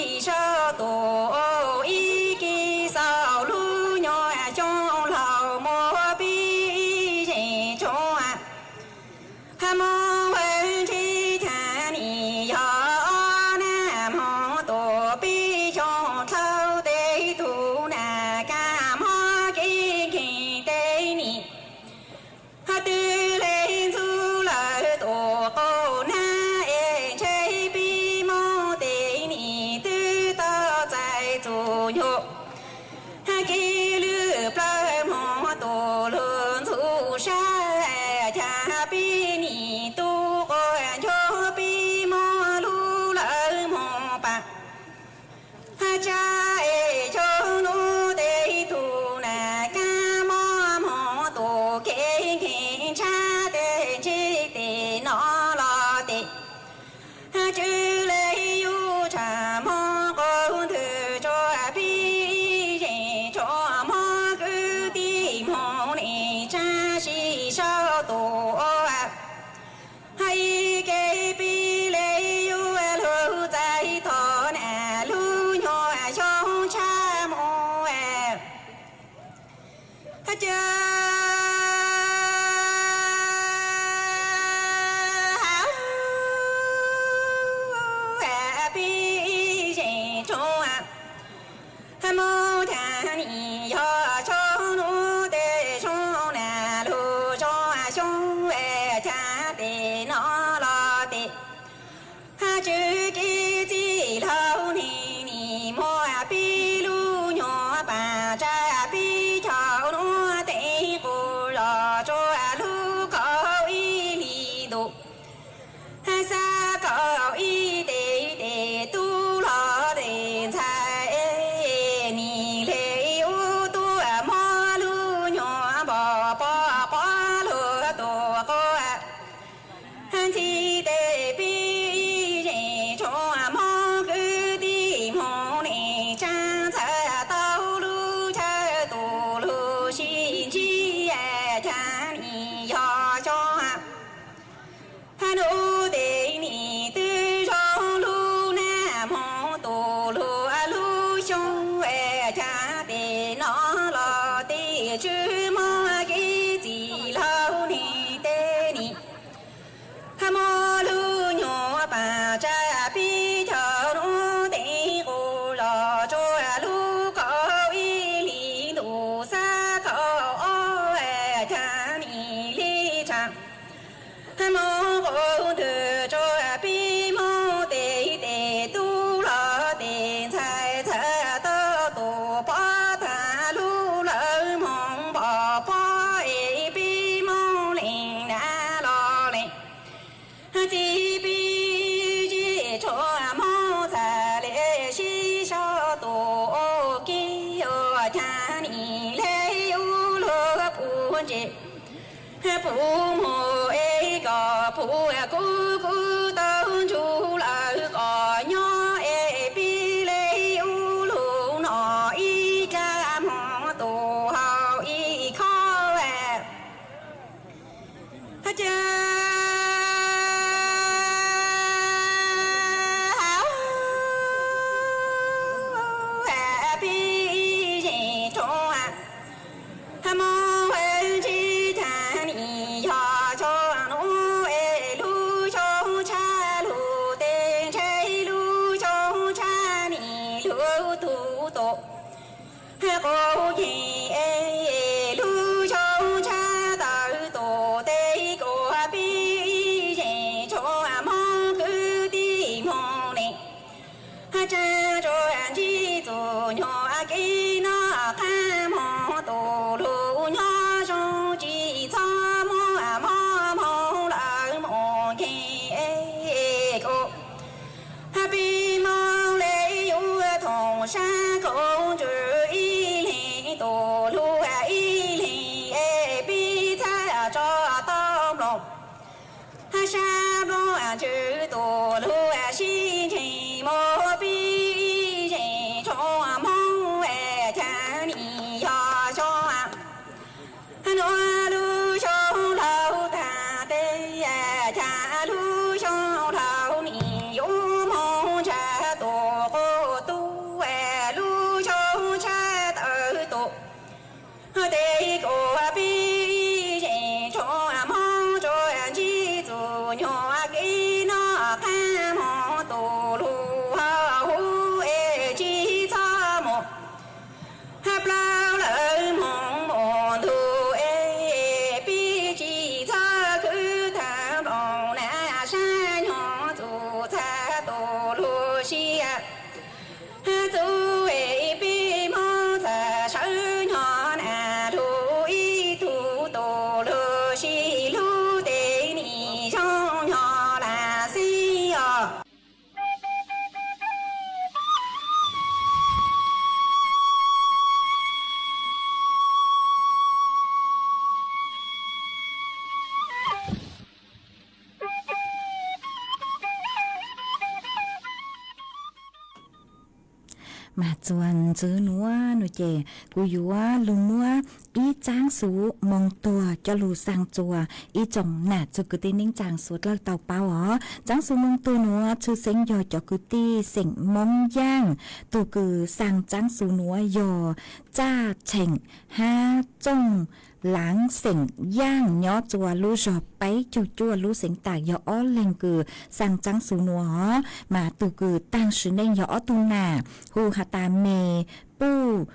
peb nim tub quas ncuab peb muab lub lawv moog paam. Hab tsab es xyoo nub tes tug nam kab mob moog tug kev nkeeg tshab tes ntsib tes no los tes. Hab tswv le yug tshaaj moog quas ntwg tsua peb zeej tsua moog kwv tij moog le tsaab sib sau tus ua. Hab ib ke peb le yug lug txais tog nam lub nyuas xyoo tshab moog. Hab ca peb zeej tsua hab moog thaam nim yog xyoo nub tes xyoo nam lug xyoo xyoo thaam tes no los tes. Hab tswv kev txij laug neeg nim muab peb lub nyuas paam tsa peb caug nub tes qus zog tsua lub kaum ib hli ntuj. Hab xav kaum ib tes tes tub los tes ntxhais nim le ub tuaj muab lub nyuas npog pob quav lug tus quas. Hab ntxhib tes peb zeej tsua moog kwv tij moog le tsaab ntxhais tau lub chaw tus lug sib ntsib ca nim yog xyoo. Hab nub tes nim twb zoo lub nag moog tus lug lub xyoo ca tes no los tes tswv moog kev txij laug neeg tes nim hab muab lub nyuas paam tsa peb caug nub tes qus zog tsua lub kaum ib hli ntuj xav kaum ob ca nim le tsaab. Hab moog quas ntwg tsua peb moog tes tes tub los tes ntxhais txhais tau tus pob tag lub lawv moog npog pob es peb moog leej nab los leej. Hab txij peb zeej tsua moog txhais le sib sau tus ua ke ua ca nim le ub lug puv ntses. Hab puv moog es kom puv kuv kuv tau ntsug lawm kom nyob es peb le ub lug no ib kag moog tus hau ib khob. Hab ca peb zeej tsua hab moog ntsib ca nim yog xyoo nub es lub xyoo tshab lug tes ntshe lub xyoo tshab nim lug tug tus hab quas yeej es lub xyoo tshab tawm tus tes kuas peb zeej tsua moog kwv tij moog le hab tsaab tsua ntsib txug nyuas kev noj qaab moog tus lug nyob zoo tsi txhob muaj mob moog lawm moog nkeeg es kuv hab peb moog le yug thoom sab koob ntsws ib leeg tus lug ib leeg es peb txhaj tso tau nplooj hab sab nplooj ntsws tus lug sib ntseg moog peb zeej tsua moog ca nim yog xyoo nuav lub xyoo laug tag tes ca lub xyoo laug nim yuav moog ntsib tus quas tub lub xyoo tshab tawm tus tes kuas peb zeej tsua moog tsua ntsib txug nyuas kev noj qaab Mas txuas ntxwv nuav no ces kuv yuav lug muab ib tsaab xuv moo tuag coj lug xaa txuas ib tsoom nam txwv kwv tij neej tsaa suav dlawg tau paub os. Tsaab xuv moo tuag nuav tshwj xeeb yog cov kwv tij xeem Moob Yaaj. Tug kws xaa tsaab xuv nuav yog Tsaj Tsheem hab Txooj Laav xeem Yaaj nyob txuas lub zog peb caug cuaj lub xeev Taam, yog ob leeg kws xaa tsaab xuv nuav os. Mas tug kws taag sim neej yog ob tug nam hu has tas Me Puj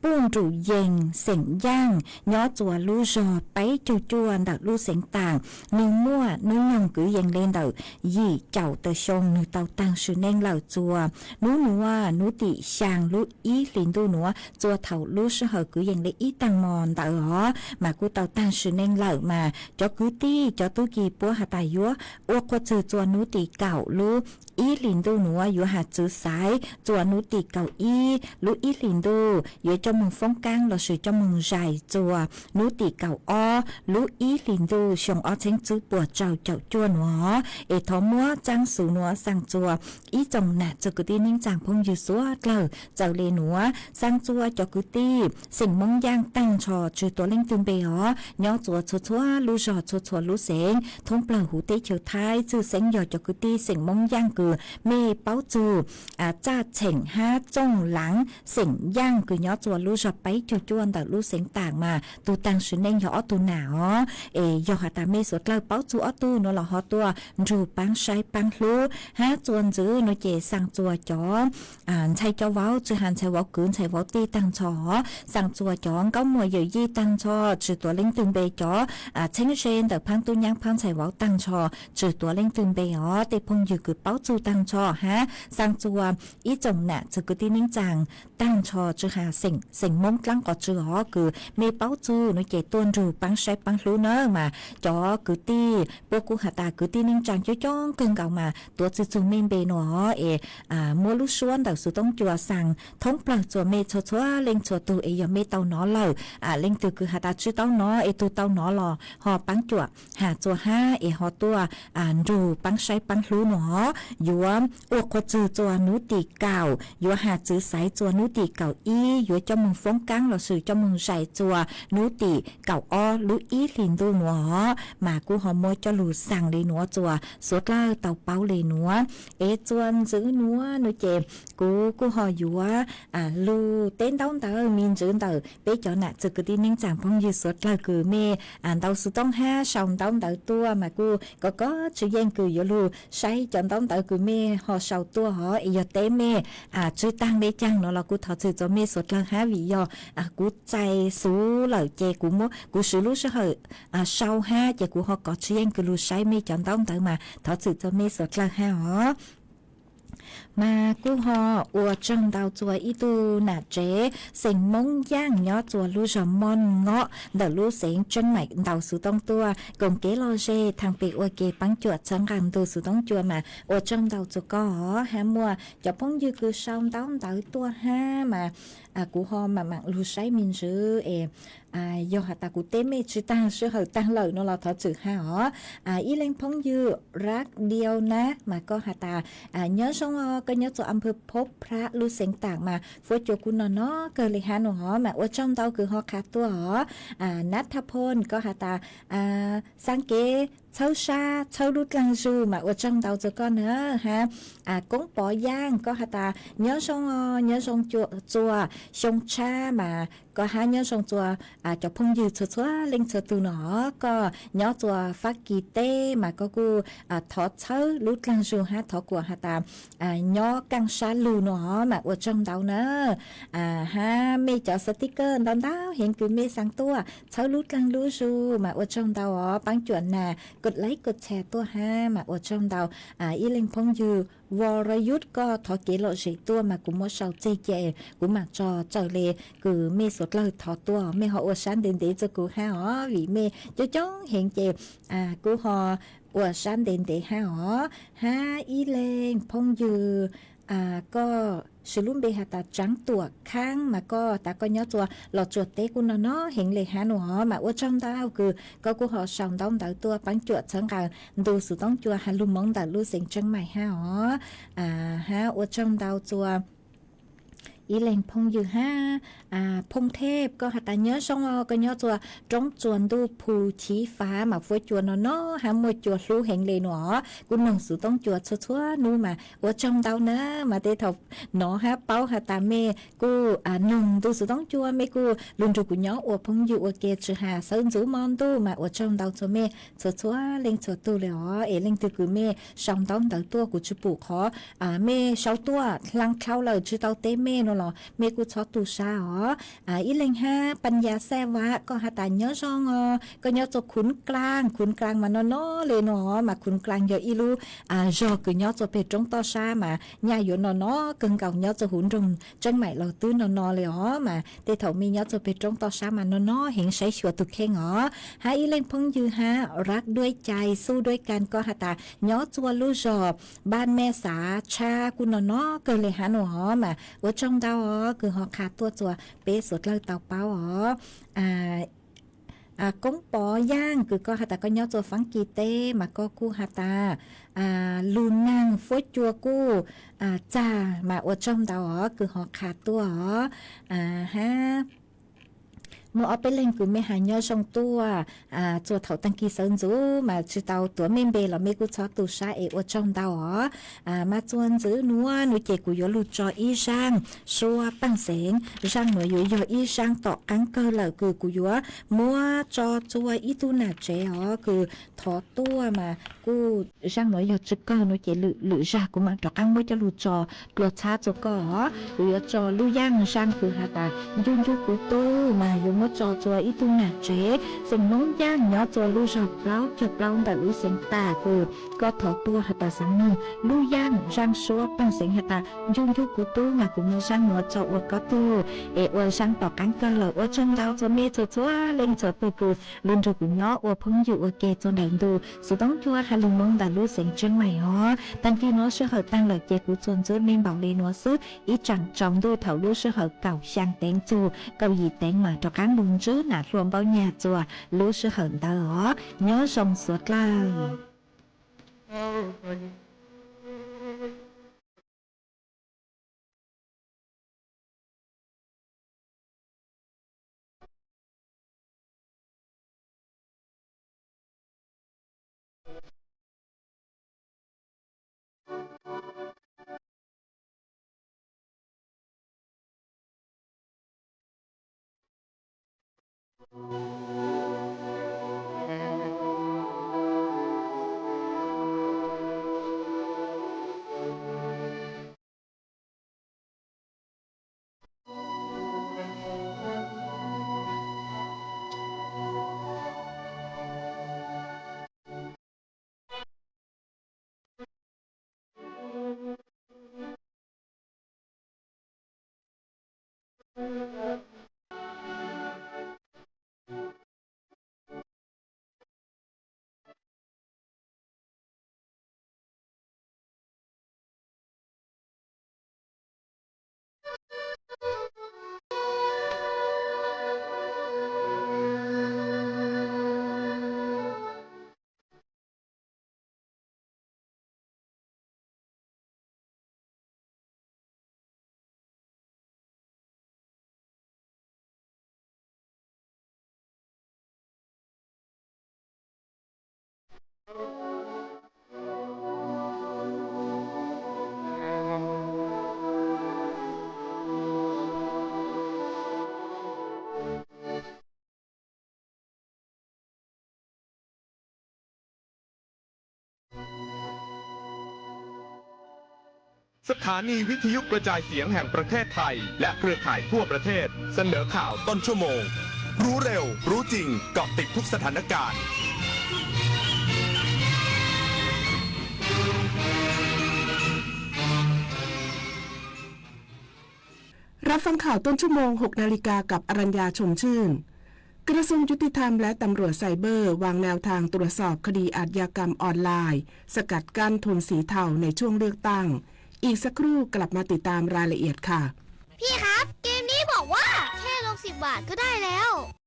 Nrum Yees xeem Yaaj nyob txuas lub zog peb caug cuaj ntawm lub xeev Taam. Nwg muaj nub nyoog kwv yees le ntawm yim caum tawm xyoo, nwg tau taag sim neej lawm txuas nub nuav nub tim xyaa lub ib hlis ntuj nuav, txuas thaum lub sij hawm kwv yees le ib taag mos ntawd os, mas kuj tau taag sim neej lawm. Mas cov kwv tij cov tub ki puab has tas yuav ua qhua txwg txuas nub tim kaum lub ib hlis ntuj nuav, yuav has txwv xaiv txuas nub tim kaum ib lub ib hlis ntuj, yuav coj moog foob kaab lossis coj moog zais txuas nub tim kaum ob lub ib hlis ntuj xyoo ob txheeb tswb puas rau caum cuaj nuav os. Es thov muab tsaab xuv nuav xaa txuas ib tsoom nam txwv kwv tij neej tsaa phooj ywg suav dlawg. Txawm le nuav xaa txuas cov kwv tij xeem Moob Yaaj taag nrho tsw tuav leej twg npe os, nyob txuas txhua txhua lub zog txhua txhua lub xeev thoob plawg huv teb chaws Thaib, tshwj xeeb yog cov kwv tij xeem Moob Yaaj kws mej paub txug Tsaj Tsheem hab Txooj Laav xeem Yaaj kws nyob txuas lub zog peb caug cuaj ntawm lub xeev Taam, mas tug taag sim neej yog ob tug nam os. Es yog has tas mej suav dlawg paub txug ob tug nuav los ho tuaj nrug paab saib paab hlub. Hab txuas ntxwv nuav ces xaa txuas cov ntxhais cov vauv, tsi has ntxhais vauv kwv ntxhais vauv tij taag nrho os, xaa txuas cov nkauj muam yawm yij taag nrho tsw tuav leej twg npe, cov txheeb ze ntawm phaab tub nyaab phaab ntxhais vauv taag nrho tsw tuav leej twg npe os. Tej phooj ywg kws paub txug taag nrho hab xaa txuas ib tsoom nam txwv kwv tij neej tsaa taag nrho tsi has xeem Moob dlaab qos tsw os, kws mej paub txug nuav ces tuaj nrug paab saib paab hlub na. Mas cov kwv tij puab kuj has tas kwv tij neej tsaa coob coob kawg nkaus mas tuav tsi txug mej npe nuav os. Es muab lub suab ntawm xuv toob cua xaa thoob plawg txuas mej txhua txhua leej txhua tug. Es yog mej tau nov lawm, leej twg kws has tas tsi tau nov es tug tau nov los ho paab cuam has txuas hab es ho tuaj nrug paab saib paab hlub nuav os. Yuav ua qhua txwg txuas nub tim kaum, yuav has txwv xaiv txuas nub tim kaum ib, yuav coj moog foob kaab lossis coj moog zais txuas nub tim kaum ob lub ib hlis ntuj nuav os. Mas kuj ho muab coj lug xaa le nuav txuas suav dlawg tau paub le nuav. Es txuas ntxwv nuav nuav ces kuv kuj ho yuav lug teb ntaub ntawv me ntsis ntawm peb cov nam txwv kwv tij neej tsaa phooj ywg suav dlawg kws mej ntau xuv toob hab sau ntaub ntawv tuaj, mas kuj kov kov tsi yeej kws yuav lug saib cov ntaub ntawv kws mej ho sau tuaj os. Es yog teb mej tsi taag le caag nuav los kuj thov txhwm txuas mej suav dlawg hab, vim yog kuv txais xuv lawm ces kuv muab kuv swv lub sij hawm sau hab ces kuv ho kov tsi yeej kws lug saib mej cov ntaub ntawv, mas thov txhwm txuas mej suav dlawg hab os. Mas kuj ho ua tsaug ntau txuas ib tug nam tsev xeem Moob Yaaj nyob txuas lub zog Mooj Ngob ntawm lub xeev Tseeb Maim ntau xuv toob tuaj koom kev lom zem thaam pem ua ke paab cuam txhawb nqaa ntu xuv toob cua, mas ua tsaug ntau txuas koj os. Hab muaj cov phooj ywg kws sau ntaub ntawv tuaj hab mas kuv ho maam maam lug saib me ntsis es yog has tas kuv teb mej tsi taag sij hawm taag lawm nuav los thov txhwm hab os. Ib leeg phooj ywg Rak Diau na mas koj has tas nyob zoo os, koj nyob txuas a phawv Phob Phrab lub xeev Taam mas fuab cua kuj noj noj kawg le hab nuav os, mas ua tsaug ntau kws ho qha tuaj os. Nab Tha Phon koj has tas xaa kev txhawb sab txhawb lub dlaag zug, mas ua tsaug ntau txuas koj na hab. Koob Pov Yaaj koj has tas nyob zoo os, nyob zoo txuas xyoo tshab mas koj hab nyob zoo txuas cov phooj ywg txhua txhua leej txhua tug nuav os. Koj nyob txuas Fab Kis teb mas koj kuj thov txhawb lub dlaag zug hab thov kuas has tas nyob kaaj sab lug nuav os, mas ua tsaug ntau na. Hab mej cov xav tij kawg ntau ntau heev kws mej xaa tuaj txhawb lub dlaag lub zug, mas ua tsaug ntau os. Paab cuam nas kod laib kod tshare tuaj hab, mas ua tsaug ntau. Ib leeg phooj ywg Vo Ra Yub koj thov kev lom zem tuaj mas kuv muab sau txeg ces kuv maam tso txawm le kws mej suav dlawg thov tuaj, mej ho ua sab ntev ntev txuas kuv hab os, vim mej coob coob heev ces kuv ho ua sab ntev ntev hab os. Hab ib leeg phooj ywg koj sw lub npe has tas Tsaav Tuam Khaab mas koj tas koj nyob txua Los Tsuas teb kuj no no heev le hab nua os. Mas ua tsaug ntau kws koj kuj ho sau ntaub ntawv tuaj paab cuam txhawb nqaws ntu xuv toob cua has lug Moob ntawm lub xeev Tseeb Maim hab os. Hab ua tsaug ntau txua ib leeg phooj ywg hab phooj thej, koj has tas nyob zoo os, koj nyob txua roob tsuas ntuj Phu Chiv Fav mas fuab cua no no hab muaj cua hlub heev le nua os. Kuj noog xuv toob cua txhua txhua nub mas ua tsaug ntau na. Mas tej thaum nov hab paub has tas mej kuj noog ntu xuv toob cua, mej kuj lug nrug kuv nyob ua phooj ywg ua ke tsi has xawb ntxuv mo ntuj mas ua tsaug ntau txua mej txhua txhua leej txhua tug le os. Es leej twg kws mej sau ntaub ntawv tuaj kuv tsi pum qhov mej sau tuaj, dlaa dlhau lawm tsi tau teb mej no los mej kuj txhob tu sab os. Ib leeg hab Paj Ya Xaj Vam, koj has tas nyob zoo os, koj nyob txua Khuv Dlaaj, Khuv Dlaaj mas no no le nua os. Mas Khuv Dlaaj yog ib lub zog kws nyob txua peg roob toj sab mas nyaj yuav no no kawg nkaus, nyob txua huv nroog Tseeb Maim los twb no no le os. Mas tej thaum mej nyob txua peg roob toj sab mas no no heev, saib xyuas tug kheej os. Hab ib leej phooj ywg hab Rab Duab Cai Xub Duab Kan, koj has tas nyob txua lub zog Npaj Mej Xav Tshab kuj no no kawg le hab nua os. Mas ua tsaug ntau os kws ho qha tuaj txua peb suav dlawg tau paub os. Koob Pov Yaaj kws koj has tas koj nyob txua Faab Kis teb mas koj kuj has tas lug naag fuab cua kuj txag, mas ua tsaug ntau os kws ho qha tuaj os. Hab muaj ob peb leeg kws mej has nyob zoo tuaj txua thaum taag kis xawv ntxuv mas tsi tau tuav mej npe los mej kuj txhob tu sab es ua tsaug ntau os. Mas txua ntxwv nuav nuav ces kuv yuav lug tso ib zaaj suab paaj xeev, zaaj nuav yuav yog ib zaaj tom qaab kawg lawm kws kuv yuav muab tso txua ib tug nam tsev os kws thov tuaj mas kuj zaaj nuav yog tsi kawg nuav ces lwm zag kuv mam rov qaab muab coj lug tso dlua txhab txua koj os. Kuv yuav tso lub yaaj zaaj kws has tas Ncu Ncu Kuv Tub mas yuav muab tso txua ib tug nam tsev xeem Moob Yaaj nyob txua lub zog plaub caug plaub ntawm lub xeev Tag kws koj thov tuaj has tas xaav noog lub yaaj zaaj suab paaj xeev has tas Ncu Ncu Kuv Tub mas kuv muab zaaj nuav tso ua koj tug es ua zaaj tom qaab kawg lawm. Ua tsaug ntau txua mej txhua txhua leej txhua tug kws lug nrug kuv nyob ua phooj ywg ua ke txua ntawm ntu xuv toob cua has lug Moob ntawm lub xeev Tseeb Maim os. Taag kis nuav sij hawm taag lawm ces kuv txua ntxuv le npaum le nuav xwb, ib tsaam tsaus ntuj thaum lub sij hawm kaum xyaa teev txug kaum yim teev mas rov qaab lug ntsib nam hlua npaub nyag txua lub sij hawm ntawd os. Nyob zoo suav dlawg.สถานีวิทยุกระจายเสียงแห่งประเทศไทย และเครือข่ายทั่วประเทศ เสนอข่าวต้นชั่วโมง รู้เร็ว รู้จริง เกาะติดทุกสถานการณ์ รับฟังข่าวต้นชั่วโมง หกนาฬิกา กับอรัญญา ชมชื่น กระทรวงยุติธรรมและตำรวจไซเบอร์ วางแนวทางตรวจสอบคดีอาชญากรรมออนไลน์ สกัดกั้นทุนสีเทาในช่วงเลือกตั้ง อีกสักครู่กลับมาติดตามรายละเอียดค่ะ พี่ครับ เกมนี้บอกว่าแค่ลงสิบบาทก็ได้แล้ว